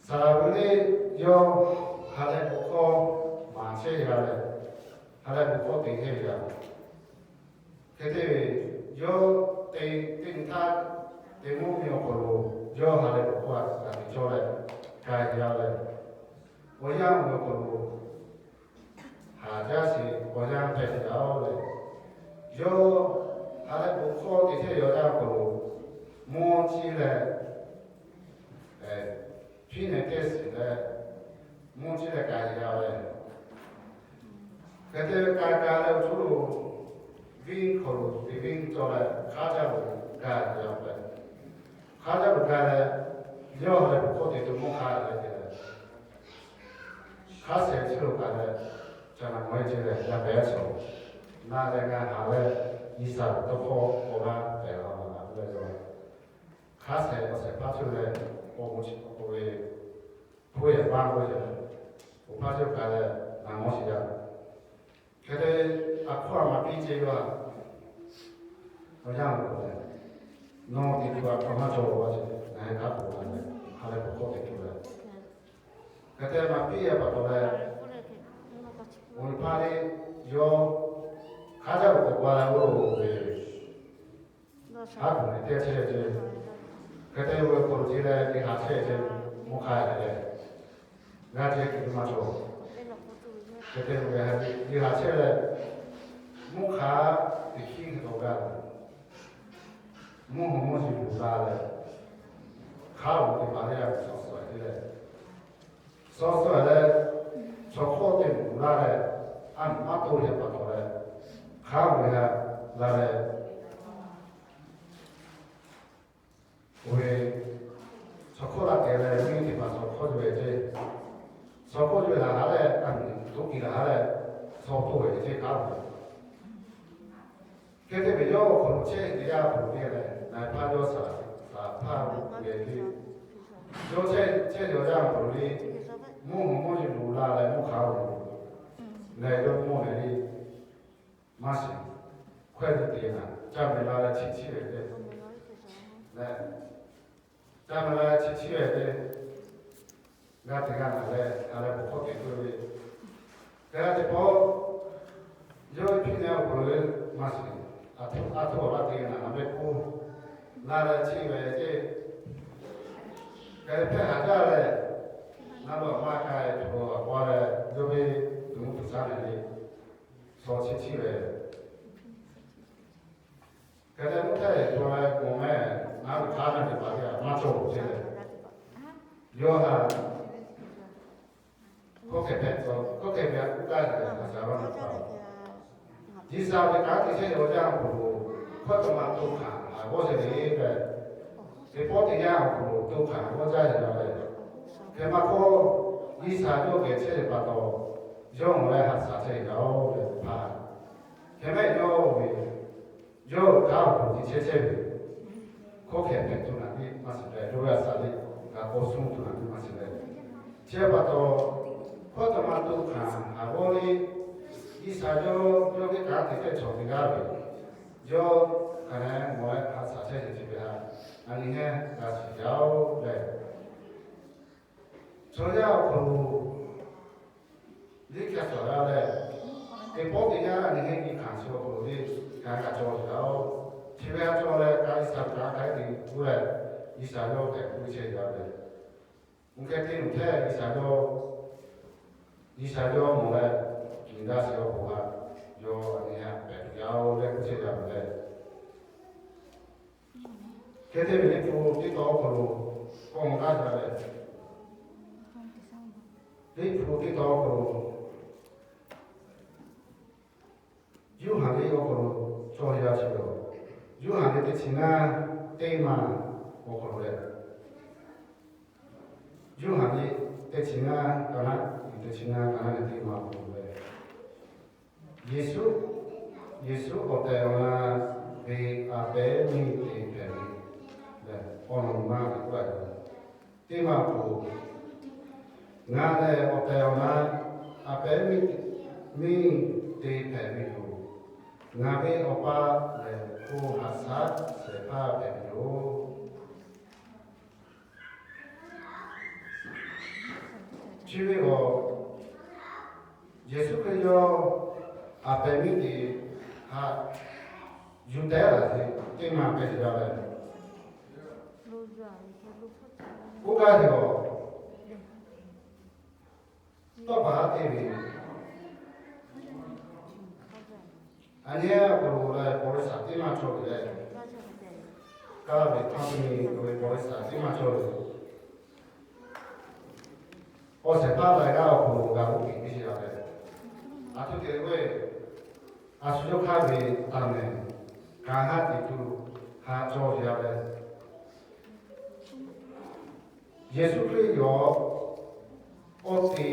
saˍlaˍ ve le, yawˇ ha leh bon hkawˇ maˍ chehˇ g'a leh, ha leh bon hkawˇ te chehˇ g'a. Hk'e te ve, yawˇ te, teˇ nyi htaˇ, teˇ mvuhˇ miˬ awˬ hk'aw lo yawˇ ha leh bon hkawˇ g'a te cawˇ leh, k'ai g'a leh, awˬ yanˇ awˬ hk'aw lo haˍ jaˇ sheˍ, awˬ yanˇ hpehꞈ sheˍ yaˇ-oˬ leh, yawˇ ha leh bon hkawˇ te chehˇ ve awˬ yanˇ awˬ hk'aw lo, mvuhˇ ciˇ leh hpiˉ nehˬ teˇ shiˍ leh, mvuhˇ ciˇ leh k'ai g'a leh, hk'e te ve k'ai g'a leh awˬ hk'aw lo, venˇ hk'aw lo teˇ venˇ cawˬ leh hk'aˉ jaˇ lo gaˬ yaˇ-oˬ leh, hk'aˉ jaˇ lo gaˬ leh, yawˇ ha leh bon hkawˇ te tuˬ mvuhˇ hk'a leh te leh, hk'aˉ shehˍ chi lo gaˬ leh, caꞈ naˍ maw e ce leh yaˇ pehˍ a shawˍ, na leh ngaˬ haˍ leh G'uiˬsha ve tawˇ hkawˇ k'awꞈ g'a pehˍ la laˬ leh, hk'aˉ shehˍ awˬ shehˍ hpaˇ ceuˬ leh, awˬ bon chi k'oˆ ve, hpu yehˬ paˇ k'oˆ ve, awˬ hpaˇ ceuˬ gaˬ leh, naˍ maw shiˍ yaˇ. Hk'e te, a hkawˇ a maˍ piˇ ce ve, awˬ yanˇ awˬ hk'aw lo leh, nawˬ teꞈ tu a hk'aw maˇ cawˬ ve ce, ngaˬ hui hk'a k'oˆ la leh, ha leh bon hkawˇ teꞈ tu leh, hk'e te maˍ piˇ a pa taw leh, awˬ hpaˇ le, yawˇ hk'aˉ jaˇ lo k'awꞈ g'a leh g'oˇ ve, haˉ kuiˬ ve teˇ chehˇ ce, hk'e te ve awˬ hk'aw lo ce leh teˇ ha chehˇ ce, mvuhˇ hk'a leh, g'a ce teꞈ tu maˇ cawˬ. Hk'e te ve teˇ ha chehˇ leh, mvuhˇ hk'a teꞈ hkiˉ hk'e taw gaˇ ve, mvuhˇ haw mvuhˇ yeˬ luˬ la leh, hk'a oˬ teˇ hpaˍ leh a suhˍ suhˍ te leh, suhˍ suhˍ leh, chaw hk'oˆ teˇ moˍ laˇ leh, a moˍ maˇ toˇ leh pa taw leh, hk'a oˬ ve ha la leh, oˇ ve, chaw hk'oˆ laˇ te leh, miˇ teˇ hpaˍ chaw hk'oˆ ve ce, chaw hk'oˆ ve laˬ ha leh, a moˍ toˇ kiˬ laˬ ha leh, chaw toˇ ve ce hk'a oˬ ve Hk'e te ve yawˇ awˬ hk'aw lo chehˇ ve teˇ yanˇ awˬ hk'aw lo le leh, na hpaˇ yawˇ shaˍ, shaˍ hpaˇ ve le, yawˇ chehˇ ve awˬ yanˇ awˬ hk'aw lo le, mvuhˇ haw mvuhˇ yeˬ luˬ la leh mvuhˇ hk'a oˬ leh yawˇ mawˇ leh le, maˇ shiˍ, hkawehˇ te te naˍ, caˇ meh la leh chi chiˇ ve te, leh, caˇ meh la leh chi chiˇ ve te, g'a te g'a naˍ leh, ha leh bon hkawˇ te tuˬ ve, hk'e te pawˆ, yawˇ ve hpiˇ nehˬ awˬ hk'aw lo maˇ shiˍ, a htoꞈ a htoꞈ awˬ laˇ te naˍ, na meh k'oˆ, la leh chiˇ ve te, hk'e hpehˇ haˍ jaˇ leh, na lo maˇ k'ai tuˬ awˬ pa leh, yawˇ ve tuˬ mvuhˇ tuˬ shaˉ nehˬ le, shaw chiˇ chiˇ ve Hk'e te mvuhˇ htaˇ eˬ, to la ve k'o mehˆ, ngaˬ hui hk'aˉ naˆ teˇ hpaˍ teˇ g'aˇ maˇ cawˬ ce leh, Yawˇ ha hkawˇ hkeh hpehꞈ tcuh, hkawˇ hkeh ve a k'oˆ gaˇ ve a shaˍ laˇ na pa. G'uiˬ sha ve kanˉ te chehˇ ve awˬ yanˇ awˬ hk'aw lo, hkawˇ taw ma to hkanˍ haˍ g'awˇ chehˇ ve lehˬ, teˇ pawˆ teˇ yanˇ awˬ hk'aw lo to hkanˍ g'awˇ jaˇ ve la lehˬ, hk'e maˇ k'oˆ, G'uiˬ sha yawˇ geh chehˇ ve pa taw, yawˇ awˬ leh haꞈ shaˍ chehˇ ve yaˇ oˬ leh hpaˇ, hk'e mehˆ yawˇ ve yawˇ kanˉ awˬ hk'aw lo te chehˇ chehˇ ve, hkawˇ hkeh hpehꞈ tuˬ naˍ teˇ maˇ shiˍ leh, yawˇ ve a shaˍ lehˬ g'a k'awꞈ suh tuˬ naˍ teˇ maˇ shiˍ leh, chi pa taw, hkawˇ taw ma to hkanˍ haˍ g'awˇ lehˬ, G'uiˬ sha yawˇ yawˇ ve kanˉ te chehˇ chaw teˇ g'aˇ ve, yawˇ hk'a leh mawˬ leh haꞈ shaˍ chehˇ ve chi ve htaꞈ a nyi heˆ g'a shiˍ yaˇ oˬ leh, chaw yaˇ awˬ hk'aw lo liˇ hkeh shaˍ yaˇ leh, teˇ pawˆ teˇ yanˇ a nyi heˆ nyi hkanˍ chi awˬ hk'aw lo lehˬ, kanˉ g'a cawˬ yaˇ oˬ. Chi ve a cawˬ leh, kanˉ G'uiˬ sha kanˉ hk'a te tuˬ leh, G'uiˬ sha yawˇ hpehꞈ k'oˆ chehˇ yaˇ leh, oˇ hk'e te luˬ htaˇ G'uiˬ sha yawˇ, G'uiˬ sha yawˇ mawˬ leh, nyi daˇ shiˍ awˬ hk'aw lo yawˇ a nyi htaꞈ hpehꞈ tuˬ yaˇ oˬ leh k'oˆ chehˇ yaˇ ve lehˬ, hk'e te ve Liꞈ hpu teˇ tawn awˬ hk'aw lo k'awꞈ mawˬ gaˇ ve lehˬ, Liꞈ hpu teˇ tawn awˬ hk'aw lo Yoˇhanˬ liꞈ awˬ hk'aw lo cawˬ yaˇ chi ve, Yoˇhanˬ liꞈ teˇ chi ngaˇ teˇ ma awˬ hk'aw lo lehˬ, Yoˇhanˬ liꞈ teˇ chi ngaˇ ka naˆ, teˇ chi ngaˇ ka naˆ leh teˇ ma awˬ hk'aw lo lehˬ, Yeˍsuˆ, Yeˍsuˆ awˬ tehˬ awˬ na ve a pehˉ miˇ te hpehꞈ ve lehˬ, awˬ lawn maˇ ve k'oˆ a ve teˇ ma awˬ hk'aw lo, ngaˬ lehˬ awˬ tehˬ awˬ na a pehˉ miˇ, miˇ te hpehꞈ ve yoˬ. Ngaˬ ve Awˬ pa lehˬ, hko haꞈ shaˉ shehˍ hpaˇ hpehꞈ ve yoˬ. Chi ve awˬ, Yeˍsuˆ Hkriꞈ yawˇ a pehˉ miˇ te htaꞈ yuˬ teh laˬ ve teˇ ma hpehꞈ ve yoˬ leh, oˇ kaˇ ve awˬ, tawˇ pa haˉ te ve, a nyi awˬ hk'aw lo lehˬ บริษัท teˇ maˇ cawˬ ve lehˬ, kaˇ ve company ve บริษัท teˇ maˇ cawˬ ve, awˬ shehˍ hpaˇ laiˬ g'aˇ awˬ hk'aw lo g'a k'oˆ piˇ piˇ sheˍ yaˇ lehˬ, a htoꞈ te ve, a shu yawˇ hk'aˇ ve taˍ mehˍ kanˉ haˉ te tuˬ haꞈ cawˬ ve yaˇ lehˬ, Yeˍsuˆ Hkriꞈ yawˇ awˬ te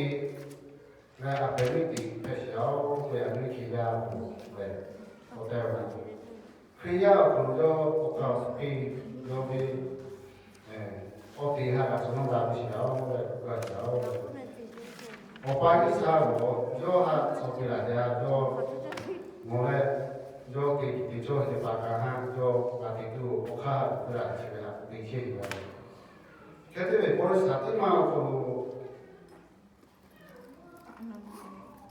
leh a pehˉ miˇ te hpehꞈ sheˍ yaˇ oˬ ve a nyi Hkriꞈ yaˇ awˬ hk'aw lo lehˬ, awˬ tehˬ awˬ na, Hkriꞈ yaˇ awˬ hk'aw lo yawˇ awˬ hk'aˇ awˬ suhˍ piˇ yawˇ ve awˬ te haꞈ g'a tcuh nawˇ g'a piˇ sheˍ yaˇ oˬ leh g'a sheˍ yaˇ oˬ. Awˬ pa G'uiˬ sha lehˬ, yawˇ haꞈ tcuh piˇ laˬ ve a yawˇ mawˬ leh, yawˇ te te cawˇ ve pa kanˉ haˉ yawˇ g'a te tuˬ awˬ hk'aˇ haꞈ piˇ laˬ ve chi ve haꞈ te chehˇ ve yoˬ. Hk'e te ve บริษัท teˇ maˇ awˬ hk'aw lo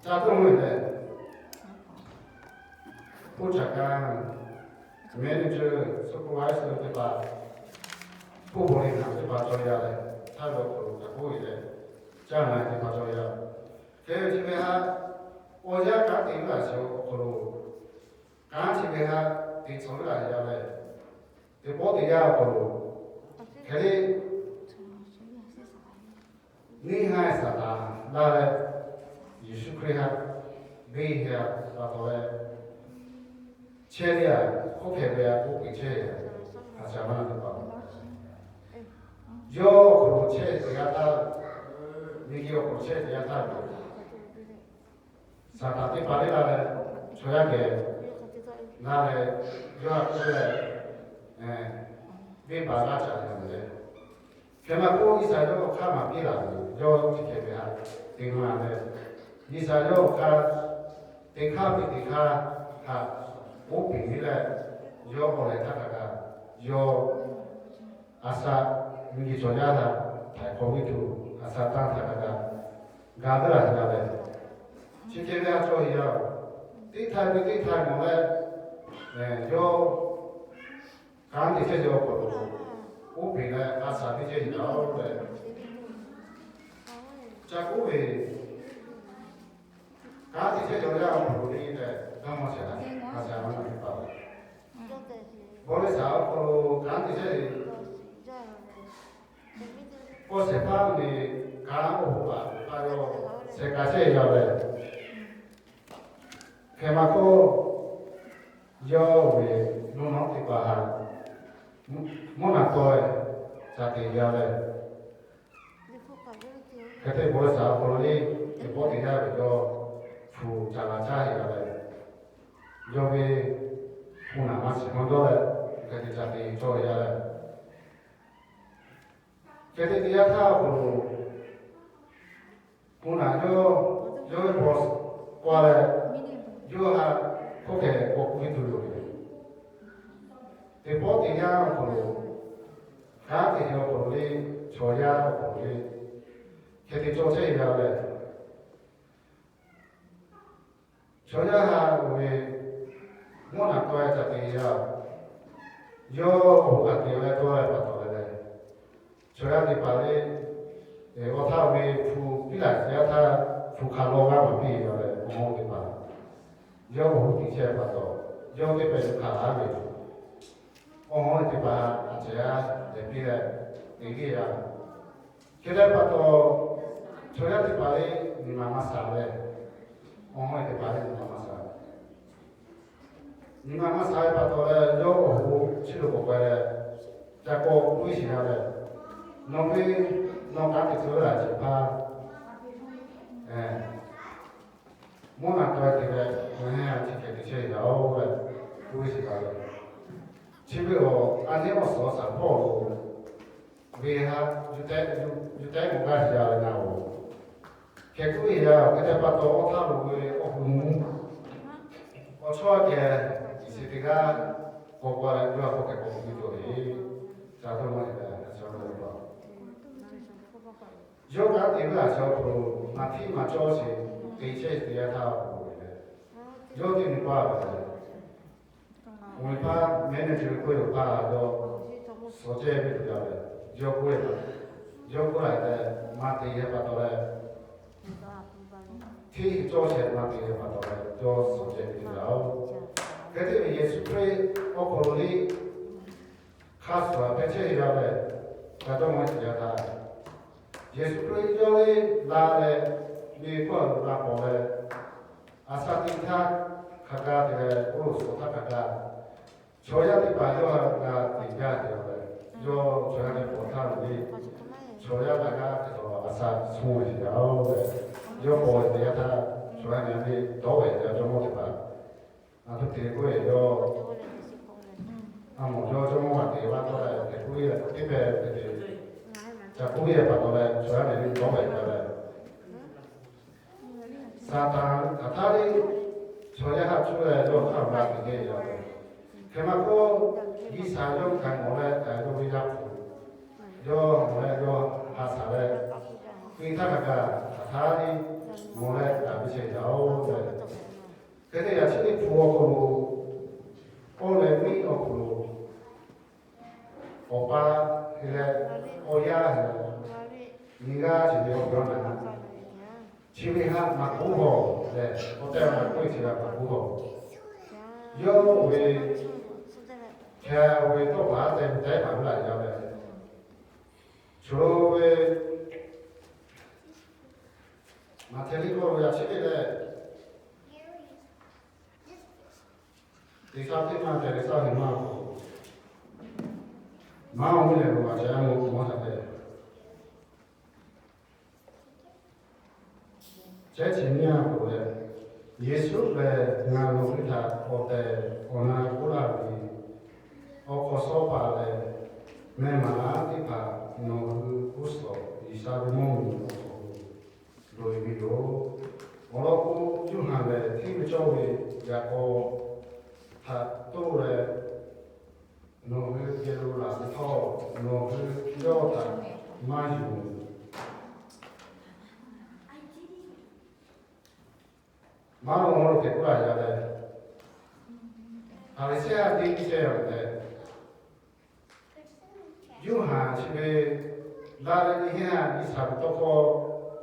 ca dawˇ ve lehˬ, ผู้จัดการ manager supervisor teˇ hpaˍ, ผู้บริหาร teˇ hpaˍ cawˬ yaˇ leh, htaˇ ve awˬ hk'aw lo kaꞈ k'oˆ ve lehˬ, caˇ na teˇ hpaˍ cawˬ yaˇ. Hk'e ve chi ve haꞈ, awˬ yanˇ kanˉ te ve laˬ sheˍ awˬ hk'aw lo, kanˉ chi ve haꞈ te tcuh ve laˬ yaˇ leh, teˇ pawˆ teˇ yanˇ awˬ hk'aw lo, hk'e le neˇ haiˬ Saˍtanˍ laˇ leh, Yeˍsuˆ Hkriꞈ haꞈ venˇ hk'e pa taw leh, chehˇ ve a, hkawˇ hkeh ve a k'oˆ piˇ chehˇ ve a, a shaˍ laˇ na teˇ hpaˍ, yawˇ awˬ hk'aw lo chehˇ teˇ g'aˇ htaˇ, miˬguiˬ awˬ hk'aw lo chehˇ teˇ g'aˇ htaˇ ve Saˍtanˍ teˇ hpaˍ le laˇ leh, chaw yaˇ geh laˇ leh, yawˇ a k'oˆ leh, venˇ baˬ laˇ caꞈ ve a ve leh, hk'e maˇ k'oˆ, G'uiˬ sha yawˇ awˬ hk'aˇ maˍ piˇ laˬ ve, yawˇ chi hkeh ve haꞈ te maˇ leh, G'uiˬ sha yawˇ awˬ hk'aˇ teˇ hk'aˇ piˇ teˇ hk'aˇ haꞈ oˉ peˍ ve leh, yawˇ awˬ lehˬ htaˇ hk'a kaꞈ, yawˇ a shaꞈ miˬguiˬ chaw yaˇ htaꞈ htaiˍ hk'awꞈ ve tuˬ, a shaꞈ tanˇ htaꞈ hk'a kaꞈ ga ve laˬ ve a leh, chi hkeh ve a cawˬ ve yaˇ, teˇ htaiˍ ve teˇ htaiˍ mawˬ leh, yawˇ kanˉ te chehˇ ve awˬ hk'aw lo oˉ peˍ leh a shaꞈ teˇ chehˇ ve yaˇ oˬ leh, ca k'oˆ ve, kanˉ te chehˇ ve yaˇ awˬ hk'aw lo le tehꞈ g'a maˇ shehˍ la, a shaꞈ maˇ na teˇ hpaˍ, บริษัท awˬ hk'aw lo kanˉ te chehˇ ve, Kawˇ shehˍ hpaˇ ve kanˉ oˇ hoꞈ paˍ hpaˇ yawˇ shehˍ k'a chehˇ yaˇ leh, hk'e ma k'oˆ, yawˇ ve nuˇ naw teˇ hpaˍ htaꞈ mvuhˇ naꞈ taweh ca te yaˇ leh, hk'e te bon shaˍ awˬ hk'aw lo le, teˇ pawˆ teˇ yanˇ ve yawˇ hpu ca la caˇ yaˇ leh, yawˇ ve hpu naꞈ ma shiˍ hk'aw dawˇ leh, hk'e te ca te cawˇ yaˇ leh, hk'e te te yaˇ htaˇ awˬ hk'aw lo, hpu naꞈ yawˇ, yawˇ ve boss k'oˆ leh, yawˇ htaꞈ hk'oˆ hk'e k'awꞈ k'oˆ piˇ tuˬ yoˬ le. Teˇ pawˆ teˇ yanˇ awˬ hk'aw lo, kanˉ te ve awˬ hk'aw lo le, chaw yaˇ awˬ hk'aw lo le, hk'e te cawˇ chehˇ yaˇ leh, chaw yaˇ htaꞈ oˇ ve mvuhˇ naꞈ taweh ca te yaˇ, yawˇ awˬ hoꞈ hk'aˬ te leh tawˇ leh pa taw leh leh, chaw yaˇ teˇ hpaˍ le, awˬ htaˇ ve hpu piˇ laˬ shehˍ hpaˇ htaˇ hpu hk'a lawˇ g'aˇ maˍ piˇ yaˇ leh, awˬ hawˉ teˇ hpaˍ yawˇ awˬ hoꞈ tiꞈ chehˇ pa taw, yawˇ teˇ pehˍ hk'aˬ haˉ ve awˬ hawˉ teˇ hpaˍ a cehˬ yaˇ dehꞈ piˇ leh te piˇ yaˇ. Hk'e te pa taw, chaw yaˇ teˇ hpaˍ le nyi ma maˇ shaˍ leh, awˬ hawˉ teˇ hpaˍ le nyi ma maˇ shaˍ. Nyi ma maˇ shaˍ ve pa taw leh, yawˇ awˬ hoꞈ chi lo k'awꞈ k'ai leh, ca k'awꞈ k'oˆ piˇ sheˍ yaˇ leh, nawˬ ve nawˬ kanˉ te tcuh ve laˬ shehˍ hpaˇ mvuhˇ naꞈ taweh te leh, ngaˬ hui a ciˉ hkeh te chehˇ yaˇ-oˬ leh, k'oˆ ve sheˍ yaˇ leh, chi ve awˬ a nehˉ awˬ suhˍ awˬ shaˍ hpawˇ lo ve ha, yuˬ tehˉ k'awꞈ gaˇ sheˍ yaˇ leh ngaˬ-oˬ, hkeh k'oˆ ve yaˇ, hk'e te pa taw awˬ htaˇ lo ve awˬ hui mvuhˇ awˬ chawˇ kehˬ iˉ shiˍ teˇ g'aˇ k'awꞈ k'oˆ leh, yawˇ htaꞈ k'awꞈ hkeh k'awꞈ k'oˆ piˇ tuˬ le. Ca dawˇ nawˇ e leh, a sha lo yawˇ kanˉ te ve a shaꞈ awˬ hk'aw lo maˇ htiˇ maˇ cawˇ sheˍ, te chehˇ te yaˇ htaˇ awˬ hk'aw lo ve leh, yawˇ teˇ nyi paˇ ve leh, awˬ e hpaˇ manager k'oˆ ve awˬ hpaˇ yawˇ suhˍ cehˇ ve tuˬ yaˇ ve, yawˇ k'oˆ ve, yawˇ k'oˆ la tehꞈ maˇ te yaˇ pa taw leh, htiˇ cawˇ shehˍ maˇ te yaˇ pa taw leh, yawˇ suhˍ cehˇ ve tuˬ yaˇ-oˬ. Hk'e te ve Yeˍsuˆ Hkriꞈ awˬ hk'aw lo le hk'a shuˍ hpehꞈ chehˇ yaˇ leh, ca dawˇ nawˇ e tuˬ yaˇ htaˇ, Yeˍsuˆ Hkriꞈ yawˇ le la leh, ve hkawˇ la paw leh, a shaꞈ teꞈ htaˇ hk'a gaˇ te leh, oˇ lo suhˍ htaˇ hk'a gaˇ, chaw yaˇ teˇ hpaˍ yawˇ htaꞈ g'a teꞈ gaˇ te leh, yawˇ chaw yaˇ teˇ hpaˍ htaˇ lo le, chaw yaˇ htaꞈ g'a te leh a shaꞈ suh ve yaˇ-oˬ leh, yawˇ paw ve teˇ yanˇ htaˇ, chaw yaˇ nyi ve dawˇ ve yaˇ jawˇmawˇ teˇ hpaˍ, a htoꞈ te k'oˆ ve yawˇ, a mawˬ yawˇ jawˇmawˇ g'a te laˇ tawˆ la tehꞈ k'oˆ ve, teˇ hpehꞈ ve te, ca k'oˆ ve pa taw leh chaw yaˇ nyi ve dawˇ ve yaˇ leh, Saˍtanˍ htaꞈ htaˇ le, chaw yaˇ htaꞈ cuˇ leh yawˇ hk'aˇ g'a te ve yaˇ leh, hk'e maˇ k'oˆ, G'uiˬsha yawˇ hkanˍ mawˬ leh kaꞈ yawˇ ve yaˇ hpu yawˇ mawˬ leh yawˇ ha shaˍ leh, teˇ htaˇ hk'a gaˬ htaꞈ htaˇ le mawˬ leh kaꞈ ve chehˇ yaˇ-oˬ leh, hk'e te yaꞈ chi teˇ hpu awˬ hk'aw lo, awˬ leh miˇ awˬ hk'aw lo, awˬ pa hk'e leh, awˬ yaˇ hk'e leh, nyi g'aˇ chi ve awˬ yaˇ na, chi ve htaꞈ maˍ k'oˆ hawˬ leh, awˬ tehˬ maˍ k'oˆ ve chi ve maˍ k'oˆ hawˬ. Yawˇ ve hkeh ve tawˇ hpaˍ te ve tehˉ hpaˍ ve laꞈ yaˇ ve, chaw ve Maꞈhtehˍ liꞈ hk'aw lo yaꞈ chehˇ ve leh, teˇ shaˉ teˇ maˇ te ve shaˉ ve maˇ k'o, maˇ oˇ ve lehˬ lo a ceh a lo maˇ htaꞈ te chehˇ chi nyiˇ a k'oˍ leh, Yeˍsuˆ lehˬ ngaˬ nawˬ hui htaꞈ awˬ tehˬ awˬ na k'oˆ laˇ ve, awˬ hk'awꞈ shawˉ paˍ leh meh maˍ laˉ teˇ hpaˍ nawˬ hui g'uˇ suhˍ G'uiˬsha ve mvuhˇmiˬ awˬ hk'aw lo loꞈ e ve yoˬ. Awˬ lawn k'o, Yoˇhanˬ lehˬ hteˇ ve cawˇ ve yaꞈ k'aw htaꞈ toˇ leh, nawˬ hui geh lo laˬ ve htawˇ, nawˬ hui yawˇ htaꞈ maˇ yonˍ. Maˇ lo maˇ lo hk'e k'oˆ laˇ yaˇ leh, Hpaˍriˍsehˇ teˇ g'aˇ lehˬ, Yoˇhanˬ chi ve la leh nyi heˆ, G'uiˬsha ve tawˇ hkawˇ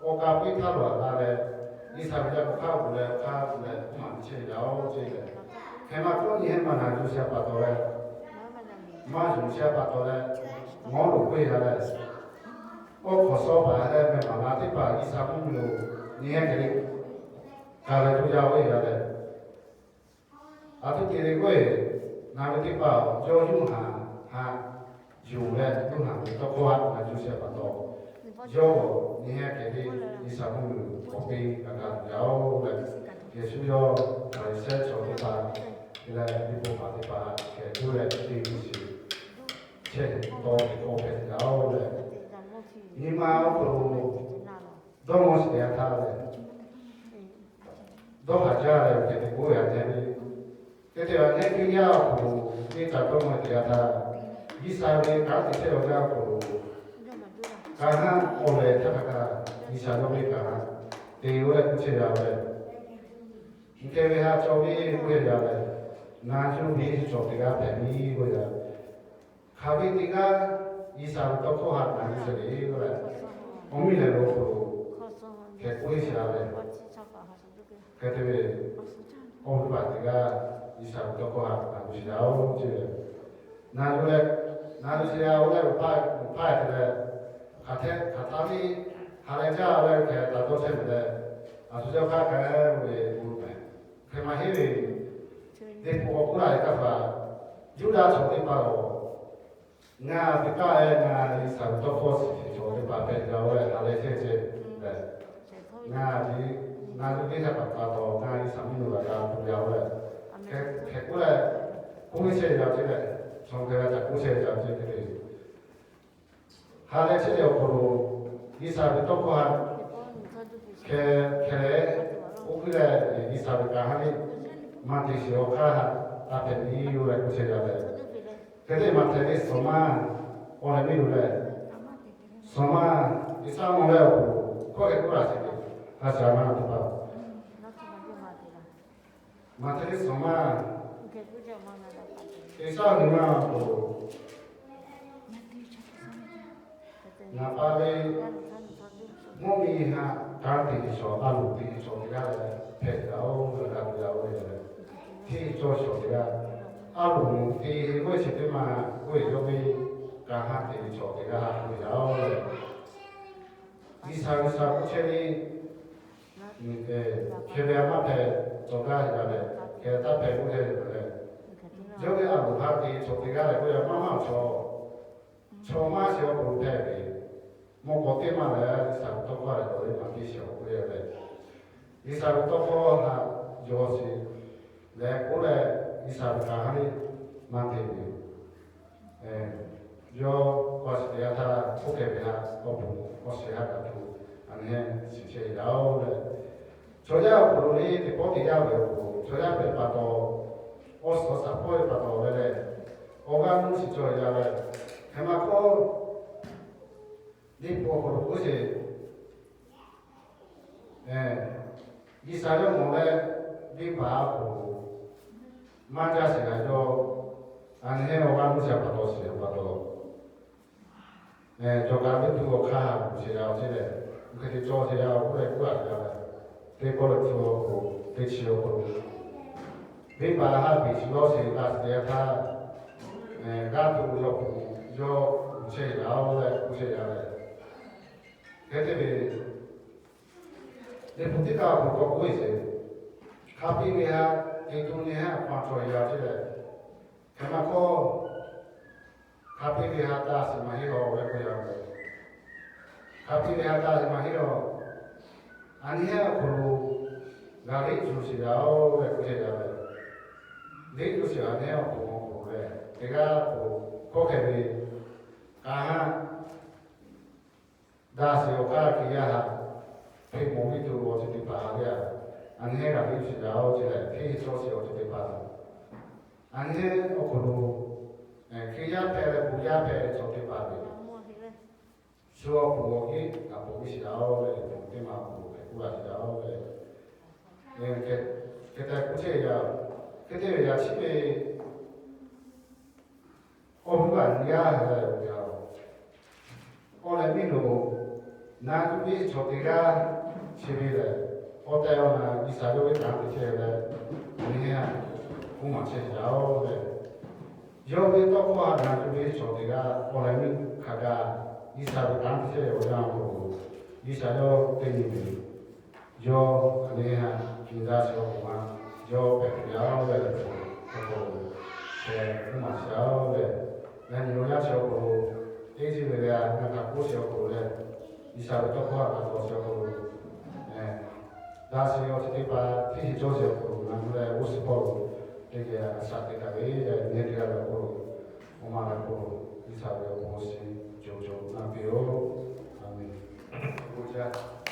awˬ ka piˇ htaˇ lo a la leh, G'uiˬsha ve yaˇ k'o hk'a gu leh hk'a gu leh maˇ chehˇ yaˇ-oˬ ceˇ leh, hk'e maˇ k'oˆ nyi heˆ maˇ na yuˬ shehˍ pa taw leh, maˇ yuˬ shehˍ pa taw leh, mawˇ loꞈ k'oˆ e yaˇ leh, Oˇ hk'awꞈ shawˉ paˍ leh meh maˍ la teˇ hpaˍ G'uiˬsha mvuhˇmiˬ lo nyi hehnˇ hk'e le, ka leh tuˬ yaˇ oˇ ve yaˇ leh, a htoꞈ te ve k'oˆ-e, ngaˬ ve teˇ hpaˍ yawˇ Yoˇhanˬ haꞈ yuˬ leh, Yoˇhanˬ ve tawˇ hkawˇ haꞈ ngaˬ yuˬ shehˍ pa taw, yawˇ nyi hehnˇ hk'e le, G'uiˬsha mvuhˇmiˬ lo k'awꞈ piˇ g'a tuˬ yaˇ-oˆ leh, Yeˍsuˆ yawˇ Hpaˍriˍsehˇ chaw teˇ hpaˍ, te leh liꞈ hpu paˍ teˇ hpaˍ hkeh tuˬ leh teˇ g'uˇ suhˍ chehˇ taw teꞈ k'awꞈ hpehꞈ yaˇ-oˆ leh, nyi ma awˬ hk'aw lo dawˇ nawˇ shiˍ te g'a htaˇ leh, dawˇ haˍ jaˇ leh, hk'e te k'oˆ ve aꞈ nehˇ ve, hk'e te ve aꞈ nehˇ Hkriꞈ yaˇ awˬ hk'aw lo teˇ ca dawˇ nawˇ te g'a htaˇ, G'uiˬsha ve kanˉ te chehˇ ve awˬ g'aˇ awˬ hk'aw lo, kanˉ haˉ k'awꞈ leh htaˇ hk'a kaꞈ G'uiˬsha yawˇ ve kanˉ haˉ te-o leh k'oˆ chehˇ yaˇ-oˆ leh, hk'e ve ha chaw ve k'oˆ-e yaˇ leh, na cuˇ ve cawˬ teˇ g'aˇ hpehꞈ ve k'oˆ yaˇ, hk'aˬ ve teˇ g'aˇ G'uiˬsha ve tawˇ hkawˇ haꞈ na cuˇ shehˍ ve k'oˆ leh, awˬ miˇ lehˬ lo awˬ hk'aw lo hkeh k'oˆ-e shehˍ leh, hk'e te ve awˬ viˉ paˍ teˇ g'aˇ G'uiˬsha ve tawˇ hkawˇ haꞈ na cuˇ shehˍ yaˇ-oˆ ce leh, na cuˇ leh, na cuˇ shehˍ yaˇ-oˆ leh, awˬ hpaˇ awˬ hpaˇ te leh, hk'aˬ htaˇ hk'aˬ htaˇ ve ha leh jaˇ leh hkeh taˍ dawˇ chehˇ ve leh, a shu jaˇ hk'aˇ kaꞈ ve meh, hk'e maˇ heˆ ve, teˇ hpu k'awꞈ k'oˆ la ve htaˇ hpaˍ, Yuˇdaꞈ chaw teˇ hpaˍ lawˬ, ngaˬ ve kaˇ-e ngaˬ G'uiˬsha ve tawˇ hkawˇ shiˍ chaw teˇ hpaˍ hpehꞈ yaˇ-oˆ leh ha leh chehˇ chehˇ leh, ngaˬ ve, ngaˬ ve teˇ htaˇ kaꞈ pa taw ngaˬ G'uiˬsha mvuhˇmiˬ lo g'a ga tuˬ yaˇ-oˆ leh, hk'e k'oˆ leh, k'oˆ ve chehˇ yaˇ ce leh, chaw hk'e g'a ca k'oˆ chehˇ yaˇ ce hk'e te ha leh chehˇ ve awˬ hk'aw lo, G'uiˬsha ve tawˇ hkawˇ haꞈ hkeh hkeh leh, oˇ hkuiˉ leh G'uiˬsha ve kanˉ haˉ le, maˇ te shiˍ awˬ hk'aˇ haꞈ taˇ hpehꞈ ve yoˬ leh k'oˆ chehˇ yaˇ leh, hk'e te maˇ hpehꞈ ve suhˍ maˇ, awˬ leh miˇ lo leh, suhˍ maˇ, G'uiˬsha mawˬ leh awˬ hk'aw lo hkawˇ hkeh k'oˆ laˇ sheˍ ve, ha shaˍ maˇ teˇ hpaˍ maˇ hpehꞈ ve suhˍ maˇ, G'uiˬsha ve maˇ awˬ hk'aw lo ngaˬ pa ve mvuhˇmiˬ haꞈ kanˉ te ve chaw, a loˍ te ve chaw teˇ g'aˇ leh hpehꞈ yaˇ-oˆ leh g'a tuˬ yaˇ-oˆ leh, hteˇ cawˇ chaw teˇ g'aˇ, a loˍ te ve k'oˆ ve chi teˇ maˇ k'oˆ ve yawˇ ve kanˉ haˉ te ve chaw teˇ g'aˇ haꞈ k'oˆ yaˇ-oˆ leh, G'uiˬsha G'uiˬsha k'oˆ chehˇ ve, hkeh ve a maˇ hpehꞈ cawˬ gaˇ yaˇ leh, hkeh taˇ hpehꞈ k'oˆ chehˇ ve leh, yawˇ ve a loˍ haˉ te chaw teˇ g'aˇ leh k'oˆ yaˇ maˇ maˇ chaw, chaw maˇ shiˍ awˬ hk'aw lo hpehꞈ ve, mawˇ k'awꞈ teˇ maˇ leh G'uiˬsha ve tawˇ hkawˇ leh k'oˆ ve maˇ te shiˍ awˬ k'oˆ ve leh, G'uiˬsha ve tawˇ hkawˇ haꞈ yawˇ shiˍ leh k'oˆ leh, G'uiˬsha ve kanˉ haˉ le maˇ te ve, yawˇ k'awꞈ shiˍ te g'a htaˇ, oˇ hkeh ve haꞈ awˬ bon k'awꞈ shiˍ haꞈ kaꞈ tuˬ, a nyi hehnˇ shiˍ chehˇ yaˇ-oˆ leh, chaw yaˇ awˬ hk'aw lo le teˇ pawˆ te yaˇ ve awˬ hk'aw lo, chaw yaˇ hpehꞈ pa taw, awˬ suhˍ shaˍ hpawˇ ve pa taw leh leh, awˬ g'aˇ nuˇ shiˍ cawˬ yaˇ leh, hk'e maˇ k'oˆ, liꞈ hpu awˬ hk'aw lo k'oˆ sheˍ, G'uiˬsha yawˇ mawˬ leh, venˇbaˆ awˬ hk'aw lo maˇ caˇ sheˍ g'a yawˇ, a nyi hehnˇ awˬ g'aˇ nuˇ shiˍ pa taw shiˍ pa taw, cawˬ kaꞈ venˇ tuˬ awˬ hk'aˇ haꞈ kuˬ sheˍ yaˇ-oˆ ce leh, hk'e te cawˬ sheˍ yaˇ-oˆ k'oˆ leh k'oˆ laˇ sheˍ yaˇ leh, teˇ pawˆ leh tuˬ awˬ hk'aw lo teˇ chi awˬ hk'aw lo, venˇbaˆ haˉ peꞈ shiˍ lawˇ sheˍ g'a sheˍ te g'a htaˇ, g'aˇ tuˬ yawˇ kuˬ yawˇ kuˬ chehˇ yaˇ-oˆ leh k'oˆ chehˇ yaˇ leh, hk'e te ve, liꞈ hpu teˇ kaˇ awˬ hk'aw lo k'awꞈ k'oˆ ve sheˍ, hk'a piˇ ve haꞈ te tuˬ nyi hehnˇ a pa cawˬ yaˇ ce leh, hk'e maˇ k'oˆ, hk'a piˇ ve haꞈ taˇ shiˍ maˇ heˆ lawˬ leh k'oˆ yaˇ ve, hk'a piˇ ve haꞈ taˇ shiˍ maˇ heˆ lawˬ, a nyi hehnˇ awˬ hk'aw lo g'a liꞈ tuˬ shiˍ yaˇ-oˆ leh k'oˆ chehˇ yaˇ ve, liꞈ tuˬ shiˍ a nyi hehnˇ awˬ hk'aw lo leh teˇ g'aˇ k'o, hkawˇ hkeh ve kanˉ haˉ daꞈ sheˍ awˬ hk'aˇ Hkriꞈ yaˇ haꞈ hpeꞈ mawˬ ve tuˬ awˬ ceuˬ teˇ hpaˍ haꞈ ve aꞈ, a nyi hehnˇ g'a liꞈ tuˬ shiˍ yaˇ-oˆ ce leh, hteˇ cawˇ sheˍ awˬ ceuˬ teˇ hpaˍ, a nyi hehnˇ awˬ hk'aw lo Hkriꞈ yaˇ hpehꞈ leh bon yaˇ hpehꞈ ve chaw teˇ hpaˍ ve, shu awˬ hk'aw lo awˬ heˆ g'a bon ve shiˍ yaˇ-oˆ leh, liꞈ hpu teˇ maˇ awˬ hk'aw lo hpehꞈ k'oˆ laˇ shiˍ yaˇ-oˆ leh, hk'e te k'oˆ chehˇ yaˇ, hk'e te ve yaꞈ chi ve awˬ hpu kaꞈ nyi g'aˇ leh, awˬ leh miˇ lo na tuˬ ve chaw teˇ g'aˇ chi ve lehˬ, awˬ tehˬ awˬ na G'uiˬsha yawˇ ve kanˉ te chehˇ leh, a nyi hehnˇ k'oˆ maˍ chehˇ yaˇ-oˆ leh, Yawˇ ve tawˇ hkawˇ htaꞈ ngaˬ hui ve chaw teˇ g'aˇ awˬ leh miˇ hk'a gaˇ, G'uiˬsha ve kanˉ te chehˇ ve awˬ yanˇ awˬ hk'aw lo, G'uiˬsha yawˇ teˇ nyi ve, yawˇ aˬ nehˬ htaꞈ nyi daꞈ sheˍ awˬ pon ma, yawˇ pehꞈ tuˬ yaˇ leh awˬ hk'aw lo hpehꞈ tuˬ maˍ sheˍ leh, yaꞈ nyi awˬ yanˇ chi awˬ hk'aw lo teˇ ceuˬ ve leh ngaˬ htaꞈ k'oˆ sheˍ awˬ hk'aw lo leh, G'uiˬsha ve tawˇ hkawˇ htaꞈ pa taw sheˍ awˬ hk'aw lo daꞈ sheˍ ve awˬ ceuˬ teˇ hpaˍ teˇ ceuˬ cawˇ sheˍ awˬ hk'aw lo ngaˬ hui leh g'uˇ suhˍ hpawˇ lo teˇ geh a shaꞈ teꞈ kaꞈ ve, nyi teˇ g'aˇ ve awˬ hk'aw lo, awˬ ma ve awˬ hk'aw lo G'uiˬsha ve awˬ bon shiˍ cawˬ cawˬ na piˇ-oˆ. Aˬ menˍ.